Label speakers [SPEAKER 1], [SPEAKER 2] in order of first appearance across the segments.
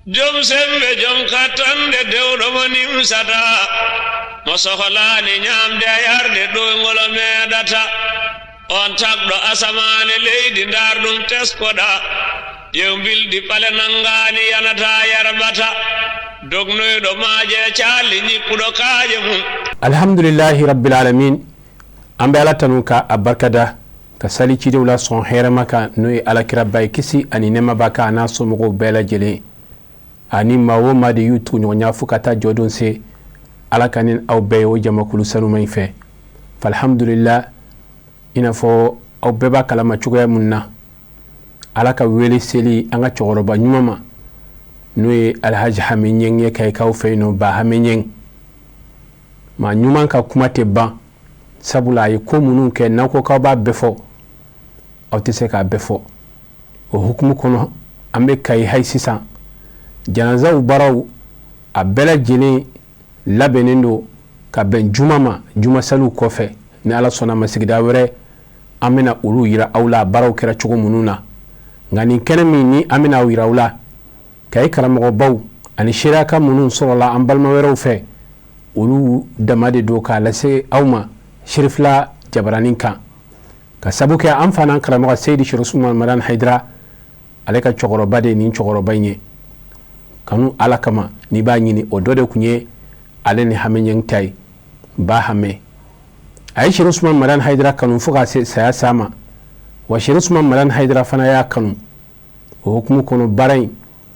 [SPEAKER 1] Jom sembe, jom kattanɗe, dewɗo mo nimsata, mo sohlani ñamde a yarde, ɗoygol meeɗata. On tagɗo asamane leydi, ndar ɗum teskoɗa, ƴew bilɗi ɓale nangani yanata yarɓata, dognoyɗo maaje caali, ñippuɗo kaaje mum.
[SPEAKER 2] Alhamdulillahi rabbil alamin. An bɛ Ala tanu ka a barikada, ka sali cidenw la sɔn hɛrɛma kan, n'o ye Alakiraba ye, kisi ani nɛɛma b'a kan, a n'a somɔgɔw bɛɛ lajɛlen ani maa o maa de y'u tuguɲɔgɔnya fo ka taa jɔdon se. Ala ka ni aw bɛɛ ye o jamakulu sanuma in fɛ. Alhamdulillah, i n'a fɔ aw bɛɛ b'a kalama cogoya mun na, Ala ka wele seli an ka cɛkɔrɔba ɲuman ma, n'o ye Alhaji Hami Ɲɛŋ ye Kayikaw fɛ yen nɔ, Ba Hami Ɲɛŋ. Maa ɲuman ka kuma tɛ ban, sabula a ye ko minnu kɛ, n'aw ko k'aw b'a bɛɛ fɔ, aw tɛ se k'a bɛɛ fɔ. O hukumu kɔnɔ, an bɛ Kayi hayi sisan. Janazaw baaraw a bɛɛ lajɛlen labɛnnen don ka bɛn juma ma. Juma saliw kɔfɛ, ni Ala sɔnna ma, sigida wɛrɛ an bɛna olu yira aw la, baaraw kɛra cogo minnu na. Nka nin kɛnɛ min ni an bɛna aw yira aw la, Kayi karamɔgɔbaw ani seereyaka minnu sɔrɔla an balima wɛrɛw fɛ, olu dama de don k'a lase aw ma Serifila jabaranin kan, ka sabu kɛ an fana karamɔgɔ Seyidi Serifu Usumani Madani Hayidara, ale ka cɛkɔrɔba de ye nin cɛkɔrɔba in ye. Kanu Ala kama n'i b'a ɲini, o dɔ de tun ye ale ni Hami Ɲɛng ta ye. Ba Hami, a ye Serifu Usumani Madani Hayidara kanu fo ka se saya s'a ma, wa Serifu Usumani Madani Hayidara fana y'a kanu. O hukumu kɔnɔ, baara in,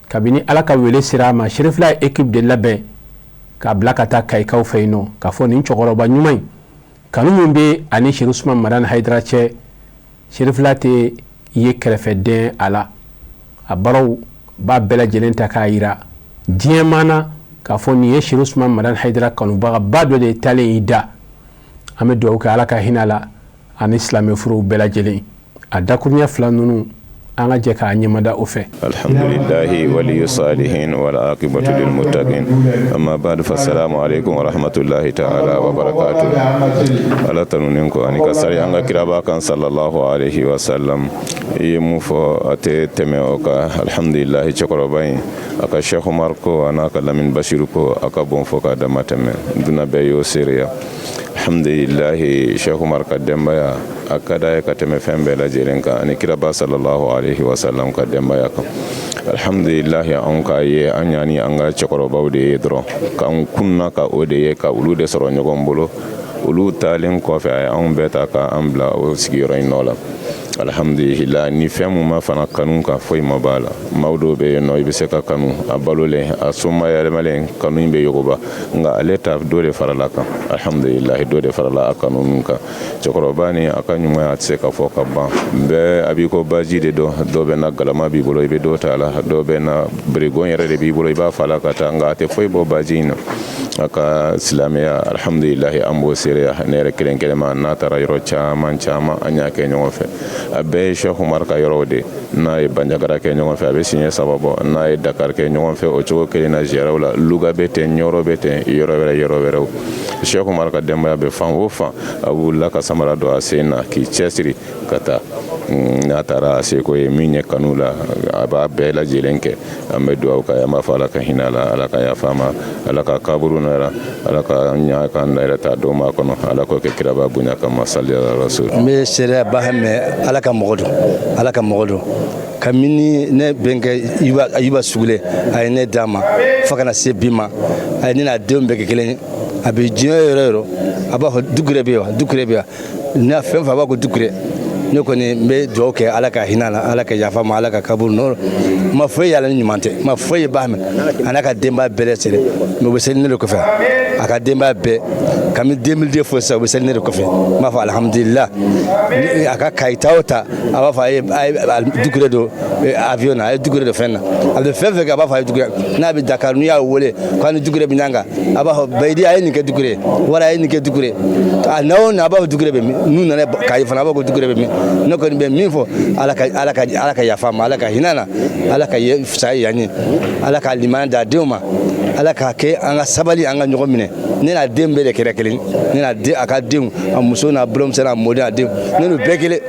[SPEAKER 2] kabini Ala ka wele sera a ma, Serifila ye équipe de labɛn k'a bila ka taa Kayikaw fɛ yen nɔ, k'a fɔ nin cɛkɔrɔba ɲuman in, kanu min bɛ ani Serifu Usumani Madani Hayidara cɛ, Serifila tɛ ye kɛrɛfɛden a la. A baaraw b'a bɛɛ lajɛlen ta k'a yira diɲɛ maa na k'a fɔ nin ye Serifu Usumani Madani Hayidara kanubagaba dɔ de ye taalen y'i da. An bɛ dugawu kɛ, Ala ka hinɛ a la ani silamɛ furuw bɛɛ lajɛlen. A dakuruɲɛ fila ninnu, an ka jɛ k'a ɲɛmada o fɛ.
[SPEAKER 3] Alhamdulillahi waliyu salihin wal aqibatu lil muttaqin, amma ba'du, fassalamu alaikum wa rahmatullahi ta'ala wa barakatuh. Ala tanunen kɔ ani ka sali an ka kiraba kan, sallallahu alaihi wa sallam, i ye mun fɔ, a tɛ tɛmɛ o kan. Alhamdulillahi, cɛkɔrɔba in, a ka Cheikh Umar ko a n'a ka Lamine Basiru ko, a ka bon fɔ ka dama tɛmɛ. Duna bɛɛ y'o seereya. Alhamdulillahi, Cheikh Umar ka denbaya, a ka d'a ye ka tɛmɛ fɛn bɛɛ lajɛlen kan ani kiraba sallallahu alaihi wasallam ka denbaya kan. Alhamdulillahi, anw k'a ye, an y'a ni an ka cɛkɔrɔbaw de ye dɔrɔn k'an kunna ka o de ye, ka olu de sɔrɔ ɲɔgɔn bolo. Olu taalen kɔfɛ, a ye anw bɛɛ ta ka an bila o sigiyɔrɔ in nɔ la. Alhamdulillah, ni fɛn mun ma fana kanu kan, foyi ma b'a la. Maaw dɔw bɛ yen nɔ, i bɛ se ka kanu a balolen, a somayɛlɛmalen, kanu in bɛ yogoba, nka ale ta, dɔ de farala kan. Alhamdulillah, dɔ de farala a kanu min kan, cɛkɔrɔba ni a ka ɲumanya, a tɛ se ka fɔ ka ban. Bɛɛ a b'i ko baji de dɔn. Dɔ bɛ na, galama b'i bolo, i bɛ dɔ ta a la. Dɔ bɛ na, birigon yɛrɛ de b'i bolo, i b'a fa la ka taa, nka a tɛ foyi bɔ baji in na. A ka silamɛya, alhamdulilahi, an b'o seereya. Ne yɛrɛ kelen kelen ma, n'a taara yɔrɔ caman caman, an y'a kɛ ɲɔgɔn fɛ. A bɛɛ ye Cheikh Umar ka yɔrɔw de. N'a ye Banjagara kɛ ɲɔgɔn fɛ, a bɛ siɲɛ 3 bɔ. N'a ye Dakar kɛ ɲɔgɔn fɛ, o cogo kelen na ziyaraw la, Louga bɛ ten, Ɲɔrɔ bɛ ten, yɔrɔ wɛrɛ, yɔrɔ wɛrɛw. Cheikh Umar ka denbaya bɛ fan o fan, a wulila ka samara don a sen na k'i cɛsiri ka taa. N'a taara, a seko ye min ye kanu la, a b'a bɛɛ lajɛlen kɛ. An bɛ dugawu k'a ye, an b'a fɔ Ala ka hinɛ a la, Ala ka yafa a ma, Ala ka kaburu nɔgɔya, Ala ka ɲa ka yɛrɛ ta don ma kɔnɔ. Ala k'o kɛ kiraba bonya kama, sali ala rasul.
[SPEAKER 4] N bɛ seereya Bahamɛ, Ala ka mɔgɔ don, Ala ka mɔgɔ don. Kabini ne bɛnkɛ Ayuba Sugule, a ye ne d'a ma fo ka na se bi ma, a ye ne n'a denw bɛɛ kɛ kelen ye. A bɛ diɲɛ yɔrɔ yɔrɔ, a b'a fɔ Dukure bɛ yen wa, Dukure bɛ yen wa, n'a fɛn fɛn, a b'a ko Dukure. Ne kɔni n bɛ dugawu kɛ, Ala ka hinɛ a la, Ala ka yafa ma, Ala ka kaburu nɔrɔ. N ma foyi yala ni ɲuman tɛ, n ma foyi ye Bahamɛ a n'a ka denbaya bɛɛ lajɛlen. Mais u bɛ seli ne de kɔfɛ, a ka denbaya bɛɛ, kabini 2002 fo sisan, u bɛ seli ne de kɔfɛ. N b'a fɔ alihamudulila. A ka kayi ta o ta, a b'a fɔ a ye Dukure don avion na, a ye Dukure don fɛn na, a bɛ fɛn fɛn kɛ, a b'a fɔ a ye Dukure. N'a bɛ Dakar, n'u y'a wele k'a ni Dukure bɛ ɲɔgɔn kan, a b'a fɔ Bayidi, a ye nin kɛ Dukure, wala a ye nin kɛ Dukure. A na o na, a b'a fɔ Dukure bɛ min. N'u nana Kayi fana, a b'a fɔ ko Dukure bɛ min. Ne kɔni bɛ min fɔ, Ala ka yafa ma, Ala ka hinɛ na, Ala ka saya yan ye, Ala ka limaniya d'a denw ma. Ala k'a kɛ an ka sabali, an ka ɲɔgɔn minɛ. Ne n'a den bɛɛ de kɛra kelen. Ne n'a den, a ka denw, a muso n'a buranmuso n'a mɔden, a denw, ne n'u bɛɛ kelen.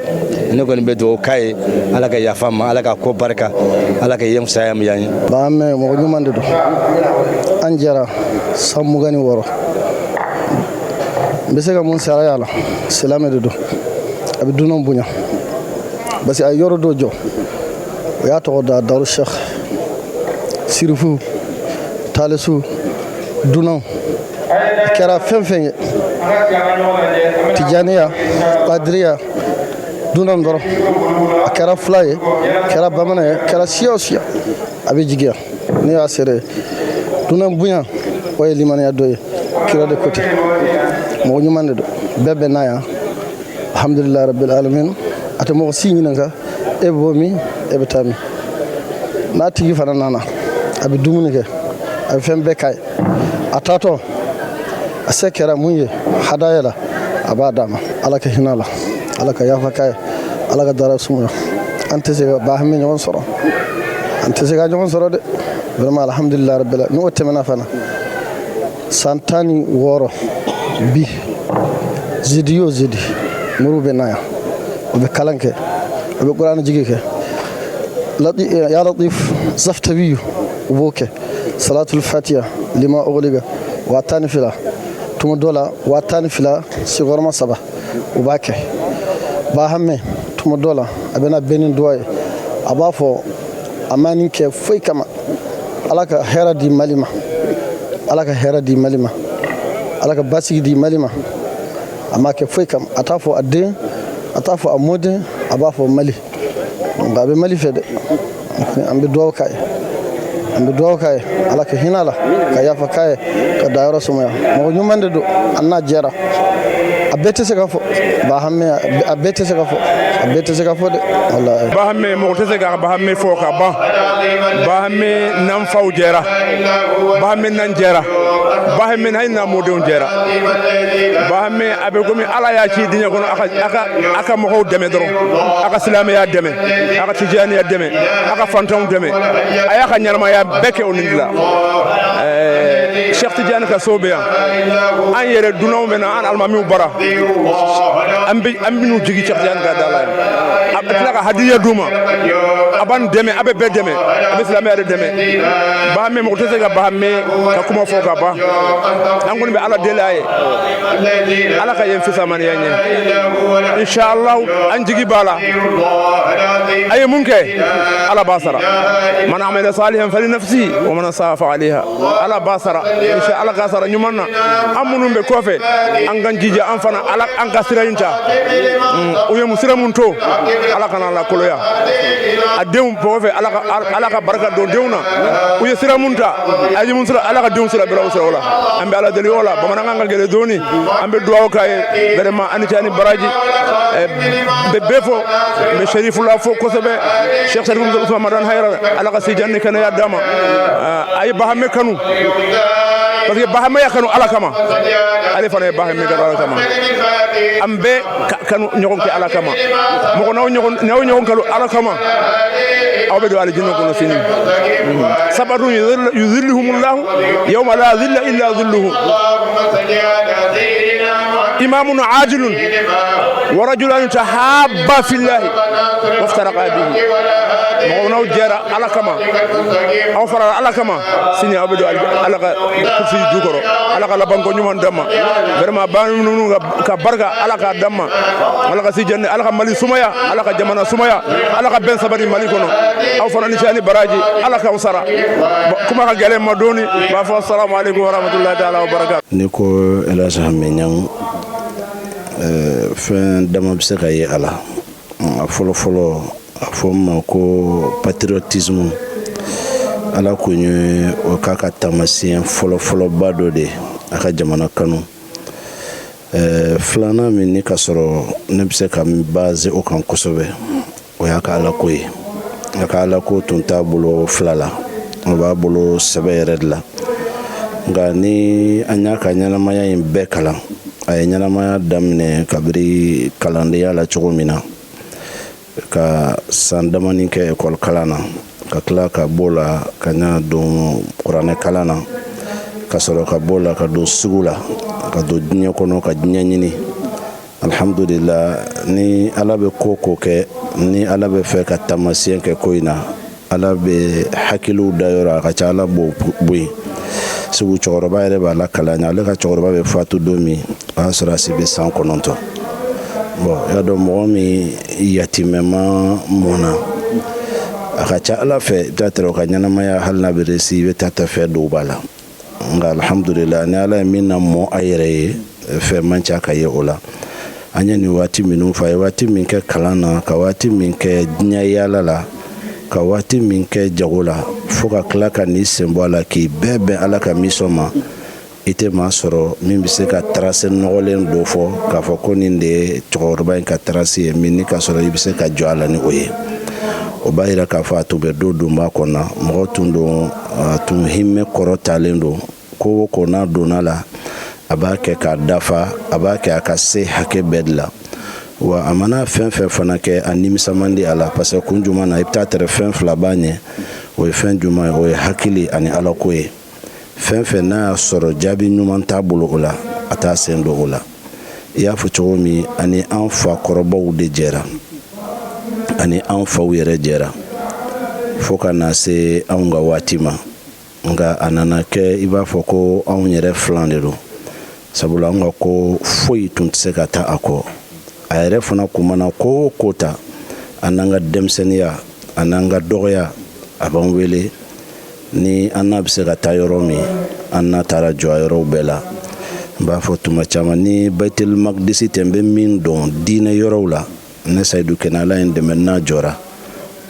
[SPEAKER 4] Ne kɔni bɛ dugawu k'a ye, Ala ka yafa ma, Ala ka ko barika, Ala ka yen fisaya yan ye.
[SPEAKER 5] Bahamɛ mɔgɔ ɲuman de don. An jɛra san 26. N bɛ se ka mun saraya la, silamɛ de don, a bɛ dunan bonya, parce que a ye yɔrɔ dɔ jɔ, o y'a tɔgɔ da Daru Sheikh. Sirifu talisu dunan, a kɛra fɛn fɛn ye, Tijaniya, Kadiriya, dunan dɔrɔn, a kɛra fila ye, a kɛra bamanan ye, a kɛra siya o siya, a bɛ jigiya. Ne y'a seere ye, dunan bonya, o ye limaniya dɔ ye. Kira de ko ten. Mɔgɔ ɲuman de don, bɛɛ bɛ n'a yan. Alhamdulilayi rabbil alamin. A tɛ mɔgɔ si ɲininka e bɛ bɔ min, e bɛ taa min. N'a tigi fana nana, a bɛ dumuni kɛ, a bɛ fɛn bɛɛ k'a ye. A taatɔ, a se kɛra mun ye hadaya la, a b'a d'a ma. Ala ka hinɛ a la, Ala ka yafa k'a ye, Ala ka dara sumaya. An tɛ se ka Bahame ɲɔgɔn sɔrɔ, an tɛ se ka ɲɔgɔn sɔrɔ dɛ. Vraiment, alhamdulilayi rabbil alamin. N'o tɛmɛna fana, san 16 bi, jeudi o jeudi, moriw bɛ na yan, u bɛ kalan kɛ, u bɛ kuranɛ jigi kɛ, ya latif zaftabiyu, u b'o kɛ, salatul fatiha lima ughliqa 12,000, tuma dɔ la 12,000 sigiyɔrɔma saba, u b'a kɛ. Bahame tuma dɔ la a bɛna bɛn ni duwa ye, a b'a fɔ a ma nin kɛ foyi kama, Ala ka hɛrɛ di Mali ma, Ala ka hɛrɛ di Mali ma, Ala ka basigi di Mali ma. A ma kɛ foyi kama, a t'a fɔ a den, a t'a fɔ a mɔden, a b'a fɔ Mali. Donc a bɛ Mali fɛ dɛ. An bɛ dugawu k'a ye, an bɛ dugawu k'a ye, Ala ka hinɛ a la, ka yafa k'a ye, ka dayɔrɔ sumaya. Mɔgɔ ɲuman de don, an n'a jɛra. A bɛɛ tɛ se ka fɔ, Bahame, a bɛɛ tɛ se ka fɔ, a bɛɛ tɛ se ka fɔ dɛ, walahi.
[SPEAKER 6] Bahame, mɔgɔ tɛ se ka Bahame fɔ ka ban. Bahame n'an faw jɛra, Bahame n'an jɛra, Bahame hali n'a mɔdenw jɛra. Bahame a bɛ komi Ala y'a ci diɲɛ kɔnɔ a ka mɔgɔw dɛmɛ dɔrɔn, a ka silamɛya dɛmɛ, a ka tijaniya dɛmɛ, a ka fantanw dɛmɛ. A y'a ka ɲɛnamaya bɛɛ kɛ o nin de la. Cheikh Tidiane ka so bɛ yan, an yɛrɛ dunanw bɛ na an alimamiw bara, an bɛ an bɛn'u jigin Cheikh Tidiane ka da la yan. A bɛ tila ka hadiya d'u ma. A b'an dɛmɛ, a bɛ bɛɛ dɛmɛ, a bɛ silamɛya de dɛmɛ. Bahame, mɔgɔ tɛ se ka Bahame ka kuma fɔ ka ban. An kɔni bɛ Ala deli a ye, Ala ka yen fisamaniya ɲɛ. Inshallah, an jigi b'a la, a ye mun kɛ, Ala b'a sara. Man amila salihan fali nafsi wa man saa fa alayha. Ala b'a sara, insha Ala k'a sara ɲuman na. An minnu bɛ kɔfɛ, an k'an jija, an fana, Ala an ka sira in ta. U ye mun sira mun to, Ala kana lakoloya. A denw kɔfɛ, Ala ka barika don denw na. U ye sira mun ta, a ye mun sira, Ala ka denw sira bɛrɛ o sira o la. An bɛ Ala deli o la. Bamanankan ka gɛlɛn dɔɔni, an bɛ dugawu k'a ye vraiment. Ani cɛ ani baraji. N bɛ bɛɛ fo, n bɛ Serifula fo kosɛbɛ, Cheikh Sharif Usman Madani Hayidara, Ala ka si jan ni kɛnɛya d'a ma. A ye Bahame kanu parce que Bahame y'a kanu Ala kama, ale fana ye Bahame kanu Ala kama. An bɛɛ kanu ɲɔgɔn kɛ Ala kama. Mɔgɔ n'aw ɲɔgɔn kanu Ala kama, aw bɛ don alijinɛ kɔnɔ sini. Sabatun yuzilluhumullahu yawma la zilla illa zilluhu, imamun adilun wa rajulan tahabba fillahi waftaraqa bihi. Mɔgɔ n'aw jɛra Ala kama, aw farala Ala kama, sini aw bɛ don Ala ka kursi jukɔrɔ. Ala ka labanko ɲuman d'an ma. Vraiment, ba ninnu ka barika, Ala k'a d'an ma. Ala ka si jɛni, Ala ka Mali sumaya, Ala ka jamana sumaya, Ala ka bɛn sabati Mali kɔnɔ. Aw fana ni ce ani baraji, Ala k'aw sara. Kuma ka gɛlɛn ma dɔɔni, n b'a fɔ assalamu alaikum wa rahmatullahi ta'ala wa barakatuh.
[SPEAKER 7] Ni ko El Hadj Hame Niang, fɛn dama bɛ se ka ye a la. A fɔlɔ fɔlɔ, a fɔ n ma ko patriotisme, Ala kun ye o k'a ka taamasiyɛn fɔlɔfɔlɔba dɔ de, a ka jamana kanu. Filanan min ni ka sɔrɔ ne bɛ se ka n base o kan kosɛbɛ, o y'a ka Alako ye. A ka Alako tun t'a bolo fila la, o b'a bolo sɛbɛ yɛrɛ de la. Nka ni an y'a ka ɲɛnamaya in bɛɛ kalan, a ye ɲɛnamaya daminɛ kabiri kalandenya la cogo min na, ka san damani kɛ ekɔli kalan na, ka tila ka b'o la ka na don kuranɛ kalan na. Ka sɔrɔ ka bɔ la ka don sugu la, ka don diɲɛ kɔnɔ, ka diɲɛ ɲini. Alhamdulillah, ni Ala bɛ ko ko kɛ, ni Ala bɛ fɛ ka taamasiyɛn kɛ ko in na, Ala bɛ hakiliw da yɔrɔ a ka ca, Ala b'o bɔ yen. Segu cɛkɔrɔba yɛrɛ b'a la kalan, ale ka cɛkɔrɔba bɛ fatu don min, o y'a sɔrɔ a si bɛ san 9. Bon, i y'a dɔn, mɔgɔ min yatimɛma mɔnna, a ka ca Ala fɛ, i bɛ taa tɛrɛ o ka ɲɛnamaya, hali n'a bɛ réussi, i bɛ taa ta fɛn dɔw b'a la. Nka alhamdulillah, ni Ala ye min na mɔ a yɛrɛ ye, fɛn man ca ka ye o la. An ye nin waati minnu fɔ, a ye waati min kɛ kalan na, ka waati min kɛ diɲɛ yaala la, ka waati min kɛ jago la, fo ka tila ka n'i sen bɔ a la k'i bɛɛ bɛn Ala ka mission ma, i tɛ maa sɔrɔ min bɛ se ka trace nɔgɔlen dɔ fɔ k'a fɔ ko nin de ye cɛkɔrɔba in ka trace ye, min ni ka sɔrɔ i bɛ se ka jɔ a la ni o ye. O b'a yira k'a fɔ a tun bɛ don donba kɔnɔ, mɔgɔ tun don, a tun hinɛ kɔrɔ talen don. Ko o ko n'a donna la, a b'a kɛ k'a dafa, a b'a kɛ a ka se hakɛ bɛɛ de la. Wa a mana fɛn fɛn fana kɛ, a nimisa man di a la, parce que kun jumɛn na? I bɛ taa tɛrɛ fɛn fila b'a ɲɛ. O ye fɛn jumɛn ye? O ye hakili ani Alako ye. Fɛn fɛn n'a y'a sɔrɔ jaabi ɲuman t'a bolo o la, a t'a sen don o la. I y'a fɔ cogo min, ani an fa kɔrɔbaw de jɛra, ani an faw yɛrɛ jɛra fo ka na se anw ka waati ma. Nka a nana kɛ i b'a fɔ ko anw yɛrɛ filan de don, sabula anw ka ko foyi tun tɛ se ka taa a kɔ. A yɛrɛ fana kun mana ko o ko ta, an n'an ka denmisɛnninya, an n'an ka dɔgɔya, a b'an wele ni an n'a bɛ se ka taa yɔrɔ min, an n'a taara jɔ a yɔrɔw bɛɛ la. N b'a fɔ tuma caman, ni Baitul Maqdis tɛ, n bɛ min dɔn diinɛ yɔrɔw la, ne Sayidu Kɛnɛ, Ala ye n dɛmɛ n'a jɔra.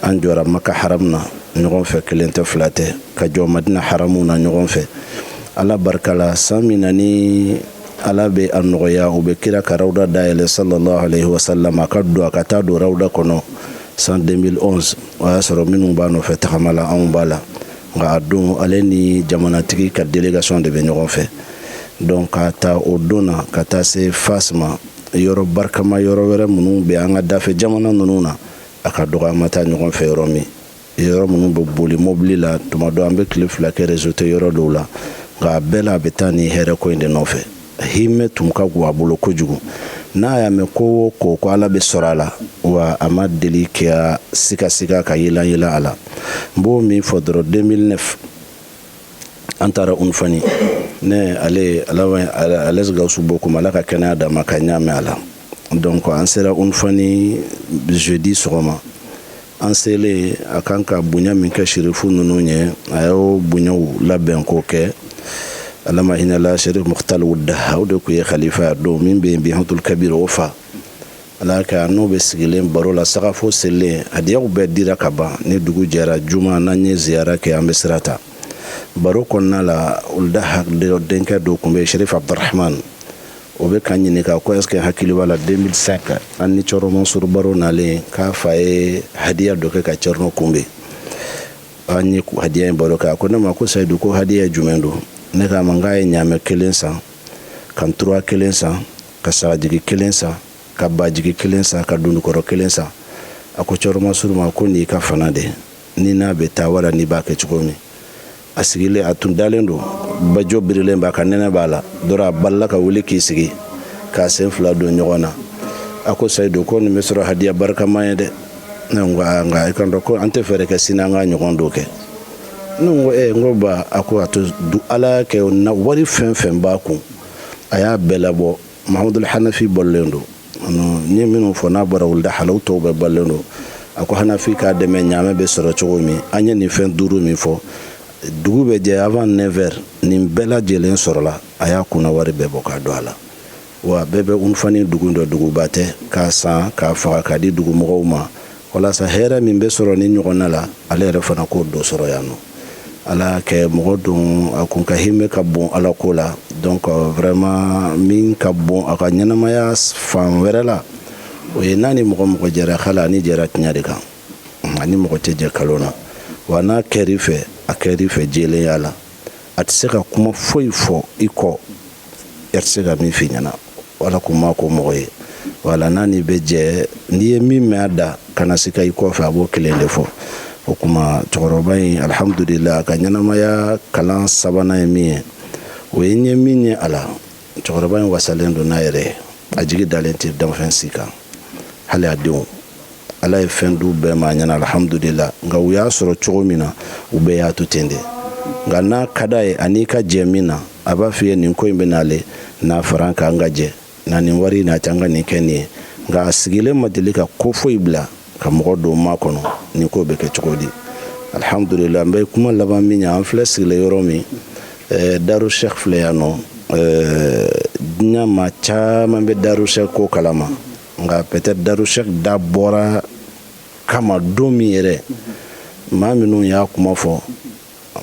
[SPEAKER 7] An jɔra Maka haram na ɲɔgɔn fɛ, kelen tɛ, fila tɛ, ka jɔ Madina haramu na ɲɔgɔn fɛ. Ala barika la, san min na ni Ala bɛ a nɔgɔya, u bɛ kira ka rawda dayɛlɛ, sallallahu alaihi wasallam, a ka don, a ka taa don rawda kɔnɔ san 2011, o y'a sɔrɔ minnu b'a nɔfɛ tagama la, anw b'a la. Nka a don, ale ni jamanatigi ka délégation de bɛ ɲɔgɔn fɛ. Donc ka taa o don na ka taa se Fas ma, yɔrɔ barikama yɔrɔ wɛrɛ minnu bɛ an ka dafɛ jamana ninnu na, a ka dɔgɔ an ma taa ɲɔgɔn fɛ yɔrɔ min. Yɔrɔ minnu bɛ boli mobili la, tuma dɔ an bɛ tile 2 kɛ, réseau tɛ yɔrɔ dɔw la. Nka a bɛɛ la, a bɛ taa ni hɛrɛ ko in de nɔfɛ. Hinɛ tun ka go a bolo kojugu. N'a y'a mɛn ko o ko ko Ala bɛ sɔrɔ a la, wa a ma deli ka sigasiga ka yilan yilan a la. N b'o min fɔ dɔrɔn, 2009, an taara Unfani, ne ale Alaji Gawusu Bokum, Ala ka kɛnɛya d'a ma ka ɲa mɛn a la. Donc an sera Unfani jeudi sɔgɔma. An selen, a kan ka bonya min kɛ sirifu ninnu ye, a y'o bonyaw labɛn k'o kɛ. Ala ma hinɛ la, Sherif Mukhtar Wudaha, o de tun ye khalifa ya don min bɛ yen bi, Hamdul Kabir, o fa. Ala ka n'o bɛ sigilen baro la, sagafo selen, hadiyaw bɛɛ dira ka ban. Ni dugu jɛra juma, n'an ye ziyara kɛ, an bɛ sira ta. Baro kɔnɔna la, Wudaha denkɛ dɔ tun bɛ yen, Sherif Abdurahman, o bɛ ka ɲininka ko est ce que hakili b'a la, 2005, an ni Cɔrɔ Mansur baro nalen, k'a fa ye hadiya dɔ kɛ ka Cɛrno kunbɛn. An ye hadiya in baro kɛ. A ko ne ma ko Sayidu, ko hadiya jumɛn don? Ne k'a ma n k'a ye ɲaamɛ kelen san, ka ntura kelen san, ka sagajigi kelen san, ka bajigi kelen san, ka dundukɔrɔ kelen san. A ko Cɔrɔ Mansur ma ko nin y'i ka fana de, ni n'a bɛ taa wala n'i b'a kɛ cogo min. A sigilen, a tun dalen don, bajo birilen b'a ka nɛnɛ b'a la dɔrɔn, a balila ka wuli k'i sigi k'a sen fila don ɲɔgɔn na. A ko Sayidu, ko nin bɛ sɔrɔ hadiya barikama ye dɛ. Ne ko nka i kan dɔn ko an tɛ fɛɛrɛ kɛ sini an ka ɲɔgɔn dɔ kɛ. Ne ko n ko ba, a ko a to Ala kɛ na wari fɛn fɛn b'a kun, a y'a bɛɛ labɔ. Mahamadu Hanafi balolen don, n ye minnu fɔ, n'a bɔra Wudaha la, tɔw bɛɛ balolen don. A ko Hanafi k'a dɛmɛ ɲaamɛ bɛ sɔrɔ cogo min. An ye nin fɛn duuru min fɔ, dugu bɛ jɛ avant 9 heures, nin bɛɛ lajɛlen sɔrɔla. A y'a kunna wari bɛɛ bɔ k'a don a la. Wa bɛɛ bɛ Unfani dugu dɔ, duguba tɛ, k'a san k'a faga k'a di dugumɔgɔw ma, walasa hɛrɛ min bɛ sɔrɔ ni ɲɔgɔn la, ale yɛrɛ fana k'o dɔ sɔrɔ yan nɔ. Ala kɛ mɔgɔ don, a kun ka hinɛ ka bon Ala ko la. Donc vraiment, min ka bon a ka ɲɛnamaya fan wɛrɛ la, o ye n'a ni mɔgɔ mɔgɔ jɛra xala, ani jɛra tiɲɛ de kan, ani mɔgɔ tɛ jɛ kalon na. Wa n'a kɛr'i fɛ, a kɛr'i fɛ jɛlenya la. A tɛ se ka kuma foyi fɔ i kɔ, e tɛ se ka min f'i ɲɛna. Wala kun ma ko mɔgɔ ye wala n'a ni bɛ jɛ, n'i ye min mɛn a da, kana se ka i kɔfɛ, a b'o kelen de fɔ. O kuma, cɛkɔrɔba in, alhamdulillah, a ka ɲɛnamaya kalan sabanan ye min ye. O ye n ye min ye a la, cɛkɔrɔba in wasalen don n'a yɛrɛ ye, a jigi dalen tɛ danfɛn si kan, hali a denw. Ala ye fɛn d'u bɛɛ ma a ɲɛna, alhamdulila. Nka u y'a sɔrɔ cogo min na, u bɛɛ y'a to ten de. Nka n'a ka d'a ye, ani ka jɛ min na, a b'a f'i ye nin ko in bɛ n'ale n'a fara an kan, an ka jɛ na nin wari n'a cɛ, an ka nin kɛ nin ye. Nka a sigilen ma deli ka ko foyi bila ka mɔgɔ don ma kɔnɔ nin ko bɛ kɛ cogo di. Alhamdulila, n bɛ kuma laban min ye, an filɛ sigilen yɔrɔ min, Daru Sheikh filɛ yan nɔ. Diɲɛ maa caman bɛ Daru Sheikh ko kalama, nka peut-être Daru Sheikh da bɔra kama don min yɛrɛ, maa minnu y'a kuma fɔ,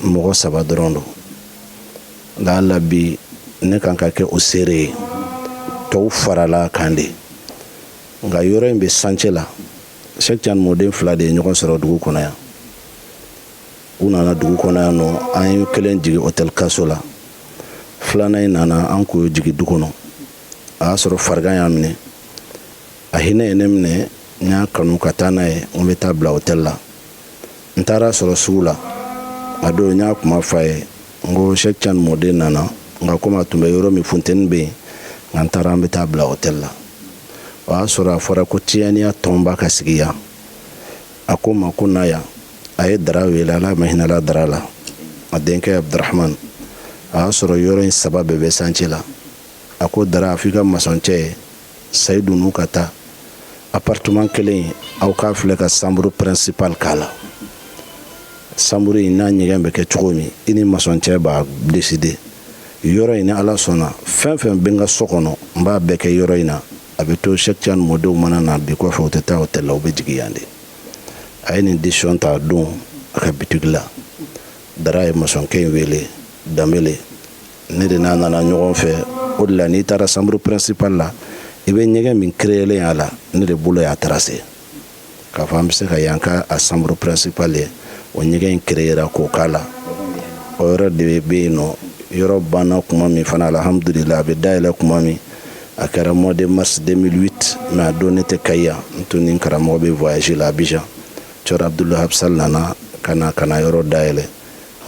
[SPEAKER 7] mɔgɔ saba dɔrɔn don. Nka ala bi ne kan ka kɛ o seere ye, tɔw farala kan de. Nka yɔrɔ in bɛ sancɛ la. Cheikh Tidiane mɔden fila de ye ɲɔgɔn sɔrɔ dugu kɔnɔ yan. U nana dugu kɔnɔ yan nɔ, an ye kelen jigin hôtel Kaso la, filanan in nana, an k'o jigin du kɔnɔ. A y'a sɔrɔ farigan y'a minɛ, a hinɛ ye ne minɛ, n y'a kanu ka taa n'a ye, n bɛ taa bila hôtel la. N taara sɔrɔ sugu la a don, n y'a kuma f'a ye, n ko Cheikh Tidiane mɔden nana, nka komi a tun bɛ yɔrɔ min, funteni bɛ yen, nka n taara, an bɛ taa bila hôtel la. O y'a sɔrɔ a fɔra ko tijaniya tɔnba ka sigi yan. A ko ma ko na yan. A ye Dara wele, Ala ma hinɛla Dara la, a denkɛ Abdurahman. A y'a sɔrɔ yɔrɔ in saba bɛɛ bɛ chantier la. A ko Dara, a f'i ka masɔncɛ ye Sayidu n'u ka taa appartement kelen, aw k'a filɛ ka chambre principale k'a la. Chambre in n'a ɲɛgɛn bɛ kɛ cogo min, i ni masɔncɛ b'a décider. Yɔrɔ in, ni Ala sɔnna, fɛn fɛn bɛ n ka so kɔnɔ, n b'a bɛɛ kɛ yɔrɔ in na. A bɛ to Cheikh Tidiane mɔdenw mana na bi kɔfɛ, u tɛ taa hôtel la, u bɛ jigin yan de. A ye nin décision ta don a ka bitigi la. Dara ye masɔnkɛ in wele, Danbele, ne de n'a nana ɲɔgɔn fɛ. O de la, n'i taara chambre principale la, i bɛ ɲɛgɛn min créelen a la, ne de bolo y'a tracé k'a fɔ an bɛ se ka yan ka a chambre principale ye. O ɲɛgɛn in créera k'o k'a la, o yɔrɔ de bɛ yen nɔ. Yɔrɔ banna kuma min fana, alhamdulila, a bɛ dayɛlɛ kuma min, a kɛra mois de mars 2008. Mais a don ne tɛ Kayi yan, n tun ni karamɔgɔ bɛ voyage la Abidjan. Cɔrɔ Abdulwahab Sall nana ka na ka na yɔrɔ dayɛlɛ.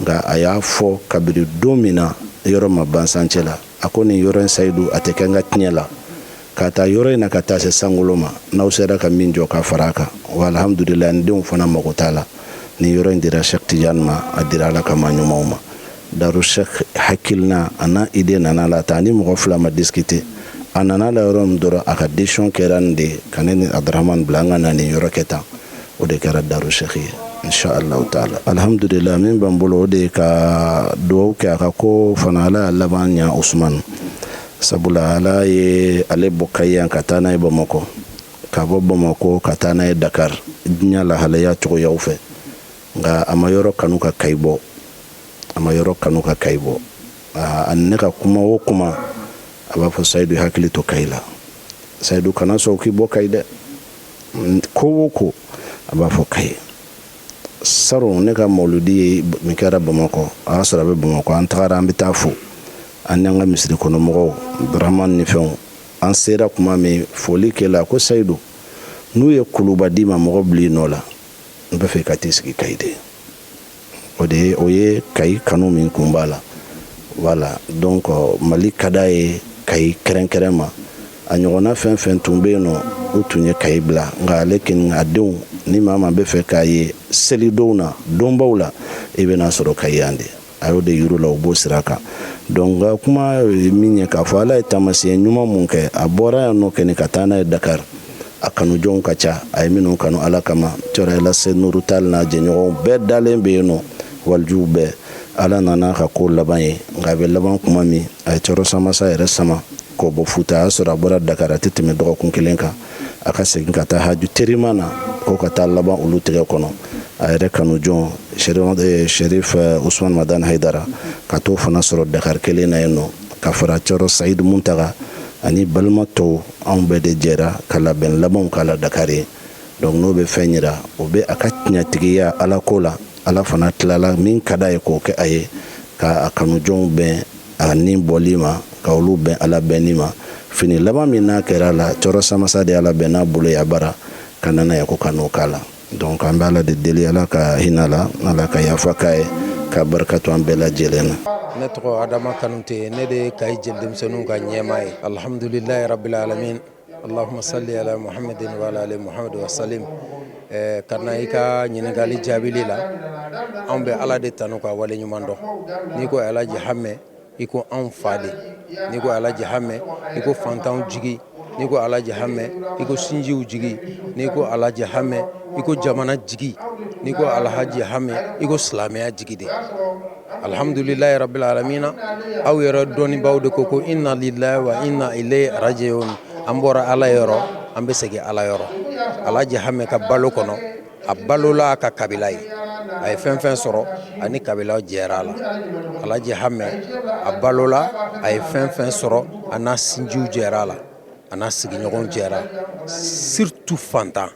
[SPEAKER 7] Nka a y'a fɔ kabiri don min na yɔrɔ ma ban chantier la, a ko nin yɔrɔ in, Sayidu, a tɛ kɛ n ka tiɲɛ la ka taa yɔrɔ in na ka taa se sankolo ma, n'aw sera ka min jɔ ka fara a kan. Wa alhamdulila, n denw fana mago t'a la. Ni yɔrɔ in dira Cheikh Tidiane ma, a dira Ala ka maa ɲumanw ma. Daru Cheikh hakilina a n'a idée nana la ta, ani mɔgɔ fila ma discuter. A nana la yɔrɔ min dɔrɔn, a ka décision kɛra nin de ye, ka ne ni Abdurahman bila an ka na nin yɔrɔ kɛ tan. O de kɛra Daru Cheikh ye, inshallah taala. Alhamdulillah, min b'an bolo, o de ye ka dugawu kɛ a ka ko fana, Ala y'a laban ɲa Usman. Sabula Ala ye ale bɔ Kayi yan ka taa n'a ye Bamakɔ, ka bɔ Bamakɔ ka taa n'a ye Dakar, diɲɛ lahalaya cogoyaw fɛ. Nka a ma yɔrɔ kanu ka Kayi bɔ, a ma yɔrɔ kanu ka Kayi bɔ. A ne ka kuma o kuma, a b'a fɔ Sayidu, hakili to Kayi la, Sayidu, kana sɔn k'i bɔ Kayi dɛ. Ko o ko, a b'a fɔ Kayi. Saro ne ka mawuludi ye min kɛra Bamakɔ, a y'a sɔrɔ a bɛ Bamakɔ. An tagara, an bɛ taa fo, an n'an ka misiri kɔnɔ mɔgɔw, Abdurahman ni fɛnw. An sera kuma min, foli kɛla, ko Sayidu, n'u ye kuluba d'i ma, mɔgɔ bil'i nɔ la, n bɛ fɛ ka t'i sigi Kayi de. O de ye, o ye Kayi kanu min kun b'a la. Voilà, donc Mali ka d'a ye, Kayi kɛrɛnkɛrɛn ma. A ɲɔgɔnna fɛn fɛn tun bɛ yen nɔ, u tun ye Kayi bila, nka ale kelen, a denw ni maa maa bɛ fɛ k'a ye selidonw na, donbaw la, i bɛna sɔrɔ Kayi yan de. A y'o de yir'u la, u b'o sira kan. Donc nka kuma ye min ye, k'a fɔ Ala ye taamasiyɛn ɲuman mun kɛ, a bɔra yan nɔ kɛni ka taa n'a ye Dakar, a kanujɔnw ka ca, a ye minnu kanu Ala kama. Cɔrɔ Elase Nuru Tal n'a jɛɲɔgɔnw bɛɛ dalen bɛ yen nɔ, walijuw bɛɛ. Ala nana ka ko laban ye, nka a bɛ laban kuma min, a ye Cɔrɔ Samasa yɛrɛ sama k'o bɔ Futa. A y'a sɔrɔ a bɔra Dakar, a tɛ tɛmɛ dɔgɔkun kelen kan, a ka segin ka taa haju terima na, k'o ka taa laban olu tɛgɛ kɔnɔ. A yɛrɛ kanujɔn Sherif Usman Madan Haidara, ka t'o fana sɔrɔ Dakar kelen na yen nɔ, ka fara Cɔrɔ Sayid Muntaga ani balima tɔw. Anw bɛɛ de jɛra ka labɛn labanw k'a la Dakar ye. Donc n'o bɛ fɛn yira, o bɛ a ka tiɲɛtigiya Ala ko la. Ala fana tilala min ka d'a ye k'o kɛ a ye, ka a kanujɔnw bɛn a ni bɔli ma, ka olu bɛn Ala bɛnni ma. Fini laban min n'a kɛra a la, Cɔrɔ Samasa de Ala bɛn n'a bolo ya bara ka nana ye ko ka n'o k'a la. Donc an bɛ Ala de deli, Ala ka hinɛ la, Ala ka yafa k'a ye, Ka barika to an bɛɛ lajɛlen na.
[SPEAKER 8] Ne tɔgɔ Adama Kanute, ne de ye Kayi jeli denmisɛnninw ka ɲɛmaa ye. Alhamdulilayi rabbil alamin, allahumma salli ala muhammadin wa ala ali muhammad wa salim. Ka na i ka ɲininkali jaabili la, anw bɛ Ala de tanu ka wale ɲuman dɔn. N'i ko Alaji Hamɛ, i ko anw fa de. N'i ko Alaji Hamɛ, i ko fantanw jigi. N'i ko Alaji Hamɛ, i ko sinjiw jigi. N'i ko Alaji Hamɛ, i ko jamana jigi. N'i ko Alhaji Hamɛ, i ko silamɛya jigi de. Alhamdulilayi rabbil alamina. Aw yɛrɛ dɔnnibaaw de ko ko inna lillahi wa inna ilayhi rajiun. An bɔra Ala yɔrɔ, an bɛ segin Ala yɔrɔ. Alhaji Hamɛ ka balo kɔnɔ, a balola a ka kabila ye. A ye fɛn fɛn sɔrɔ, ani kabila jɛra a la. Alhaji Hamɛ a balola, a ye fɛn fɛn sɔrɔ, a n'a sinjiw jɛra a la, a n'a sigiɲɔgɔnw jɛra, surtout fantan.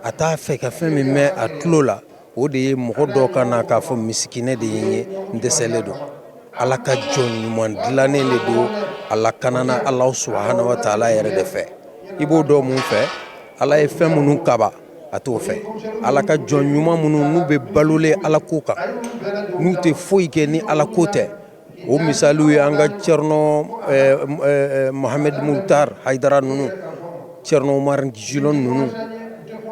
[SPEAKER 8] A t'a fɛ ka fɛn min mɛn a tulo la, o de ye mɔgɔ dɔ ka na k'a fɔ misikinɛ de ye n ye, n dɛsɛlen don. Ala ka jɔn ɲuman dilannen de don, a lakanana Ala subahana wa taala yɛrɛ de fɛ. I b'o dɔn mun fɛ? Ala ye fɛn minnu kaba, a t'o fɛ. Ala ka jɔn ɲuman minnu n'u bɛ balolen Ala ko kan, n'u tɛ foyi kɛ ni Ala ko tɛ, o misaliw ye an ka Cɛrino Mohamed Mutar Hayidara ninnu, Cɛrino Umar Jilɔn ninnu,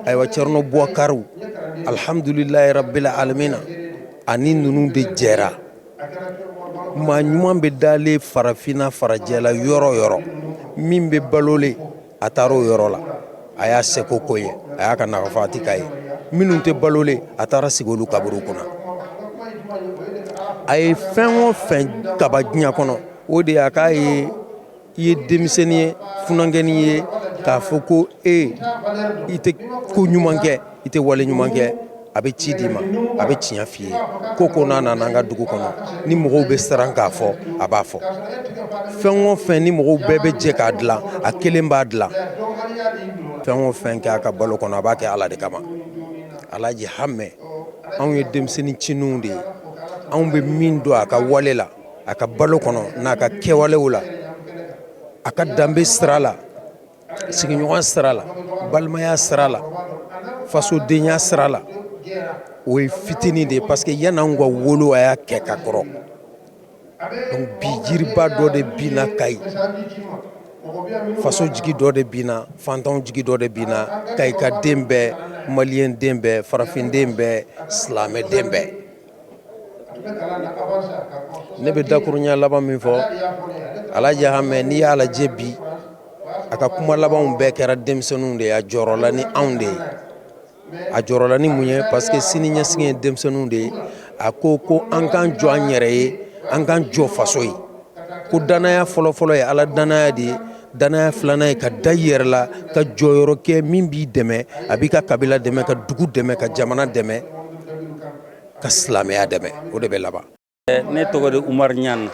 [SPEAKER 8] ayiwa Cɛrino Bubakariw. Alhamdulilayi rabbil alamina, ani ninnu de jɛra. Maa ɲuman bɛ dalen farafinna farajɛla yɔrɔ yɔrɔ, min bɛ balolen, a taara o yɔrɔ la, a y'a seko ko ye, a y'a ka nafati k'a ye. Minnu tɛ balolen, a taara sigi olu kaburu kunna. A ye fɛn o fɛn kaba diɲɛ kɔnɔ, o de y'a k'a ye i ye denmisɛnnin ye, funankɛnin ye, k'a fɔ ko e i tɛ ko ɲuman kɛ, i tɛ wale ɲuman kɛ, a bɛ ci d'i ma, a bɛ tiɲɛ f'i ye. Ko ko n'a nana an ka dugu kɔnɔ, ni mɔgɔw bɛ siran k'a fɔ, a b'a fɔ. Fɛn o fɛn ni mɔgɔw bɛɛ bɛ jɛ k'a dilan, a kelen b'a dilan. Fɛn o fɛn kɛ a ka balo kɔnɔ, a b'a kɛ Ala de kama. Alhaji Hamɛ, anw ye denmisɛnnin cininw de ye, anw bɛ min dɔn a ka wale la, a ka balo kɔnɔ n'a ka kɛwalew la, a ka danbe sira la, sigiɲɔgɔn sira la, balimaya sira la, fasodenya sira la, o ye fitinin de ye, parce que yan'anw ka wolo, a y'a kɛ ka kɔrɔ. Donc bi jiriba dɔ de binna Kayi, faso jigi dɔ de binna, fantanw jigi dɔ de binna, Kayi ka den bɛɛ, maliyɛn den bɛɛ, farafinden bɛɛ, silamɛden bɛɛ. Ne bɛ dakurunya laban min fɔ, Alhaji Hamɛ, n'i y'a lajɛ bi, a ka kuma labanw bɛɛ kɛra denmisɛnninw de ye. A jɔrɔla ni anw de ye. A jɔrɔla ni mun ye? Parce que sini ɲɛsigi ye denmisɛnninw de ye. A ko ko an k'an jɔ an yɛrɛ ye, an k'an jɔ faso ye. Ko danaya fɔlɔfɔlɔ ye Ala danaya de ye. Danaya filanan ye ka da i yɛrɛ la, ka jɔyɔrɔ kɛ min b'i dɛmɛ, a b'i ka kabila dɛmɛ, ka dugu dɛmɛ, ka jamana dɛmɛ, ka silamɛya dɛmɛ. O de bɛ laban.
[SPEAKER 9] Ne tɔgɔ de Umar Ɲan.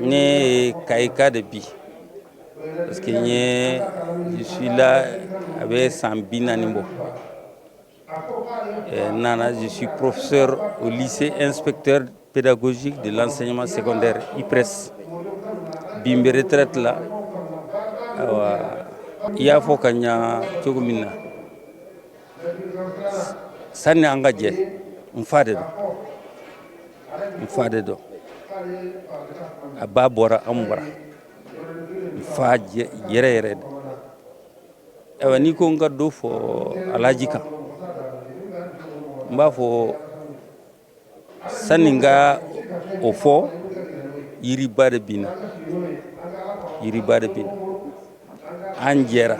[SPEAKER 9] Ne ye Kayika de bi, parce que n ye, je suis là, a bɛ san 40 bɔ. Nana, je suis professeur au lycée, inspecteur pédagogique de l'enseignement secondaire, IPRES. Bi n bɛ retraite la. Ayiwa, i y'a fɔ ka ɲa cogo min na, sanni an ka jɛ, n fa de don, n fa de don. A ba bɔra an bara, n fa yɛrɛ yɛrɛ de. Ayiwa, n'i ko n ka dɔ fɔ Alhaji kan, n b'a fɔ sanni n ka o fɔ, yiriba de binna, yiriba de binna. An jɛra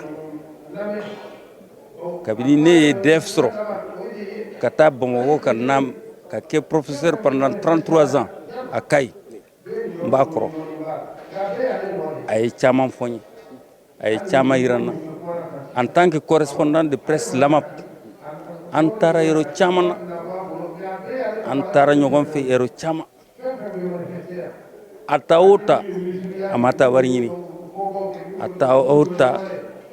[SPEAKER 9] kabini ne ye DEF sɔrɔ ka taa Bamakɔ ka na ka kɛ professeur pendant 33 ans a Kayi. N b'a kɔrɔ, a ye caman fɔ n ye, a ye caman yira n na. En tant que correspondant de presse Lamap, an taara yɔrɔ caman na, an taara ɲɔgɔn fɛ yɔrɔ caman. A ta o ta, a ma taa wari ɲini. A ta o ta,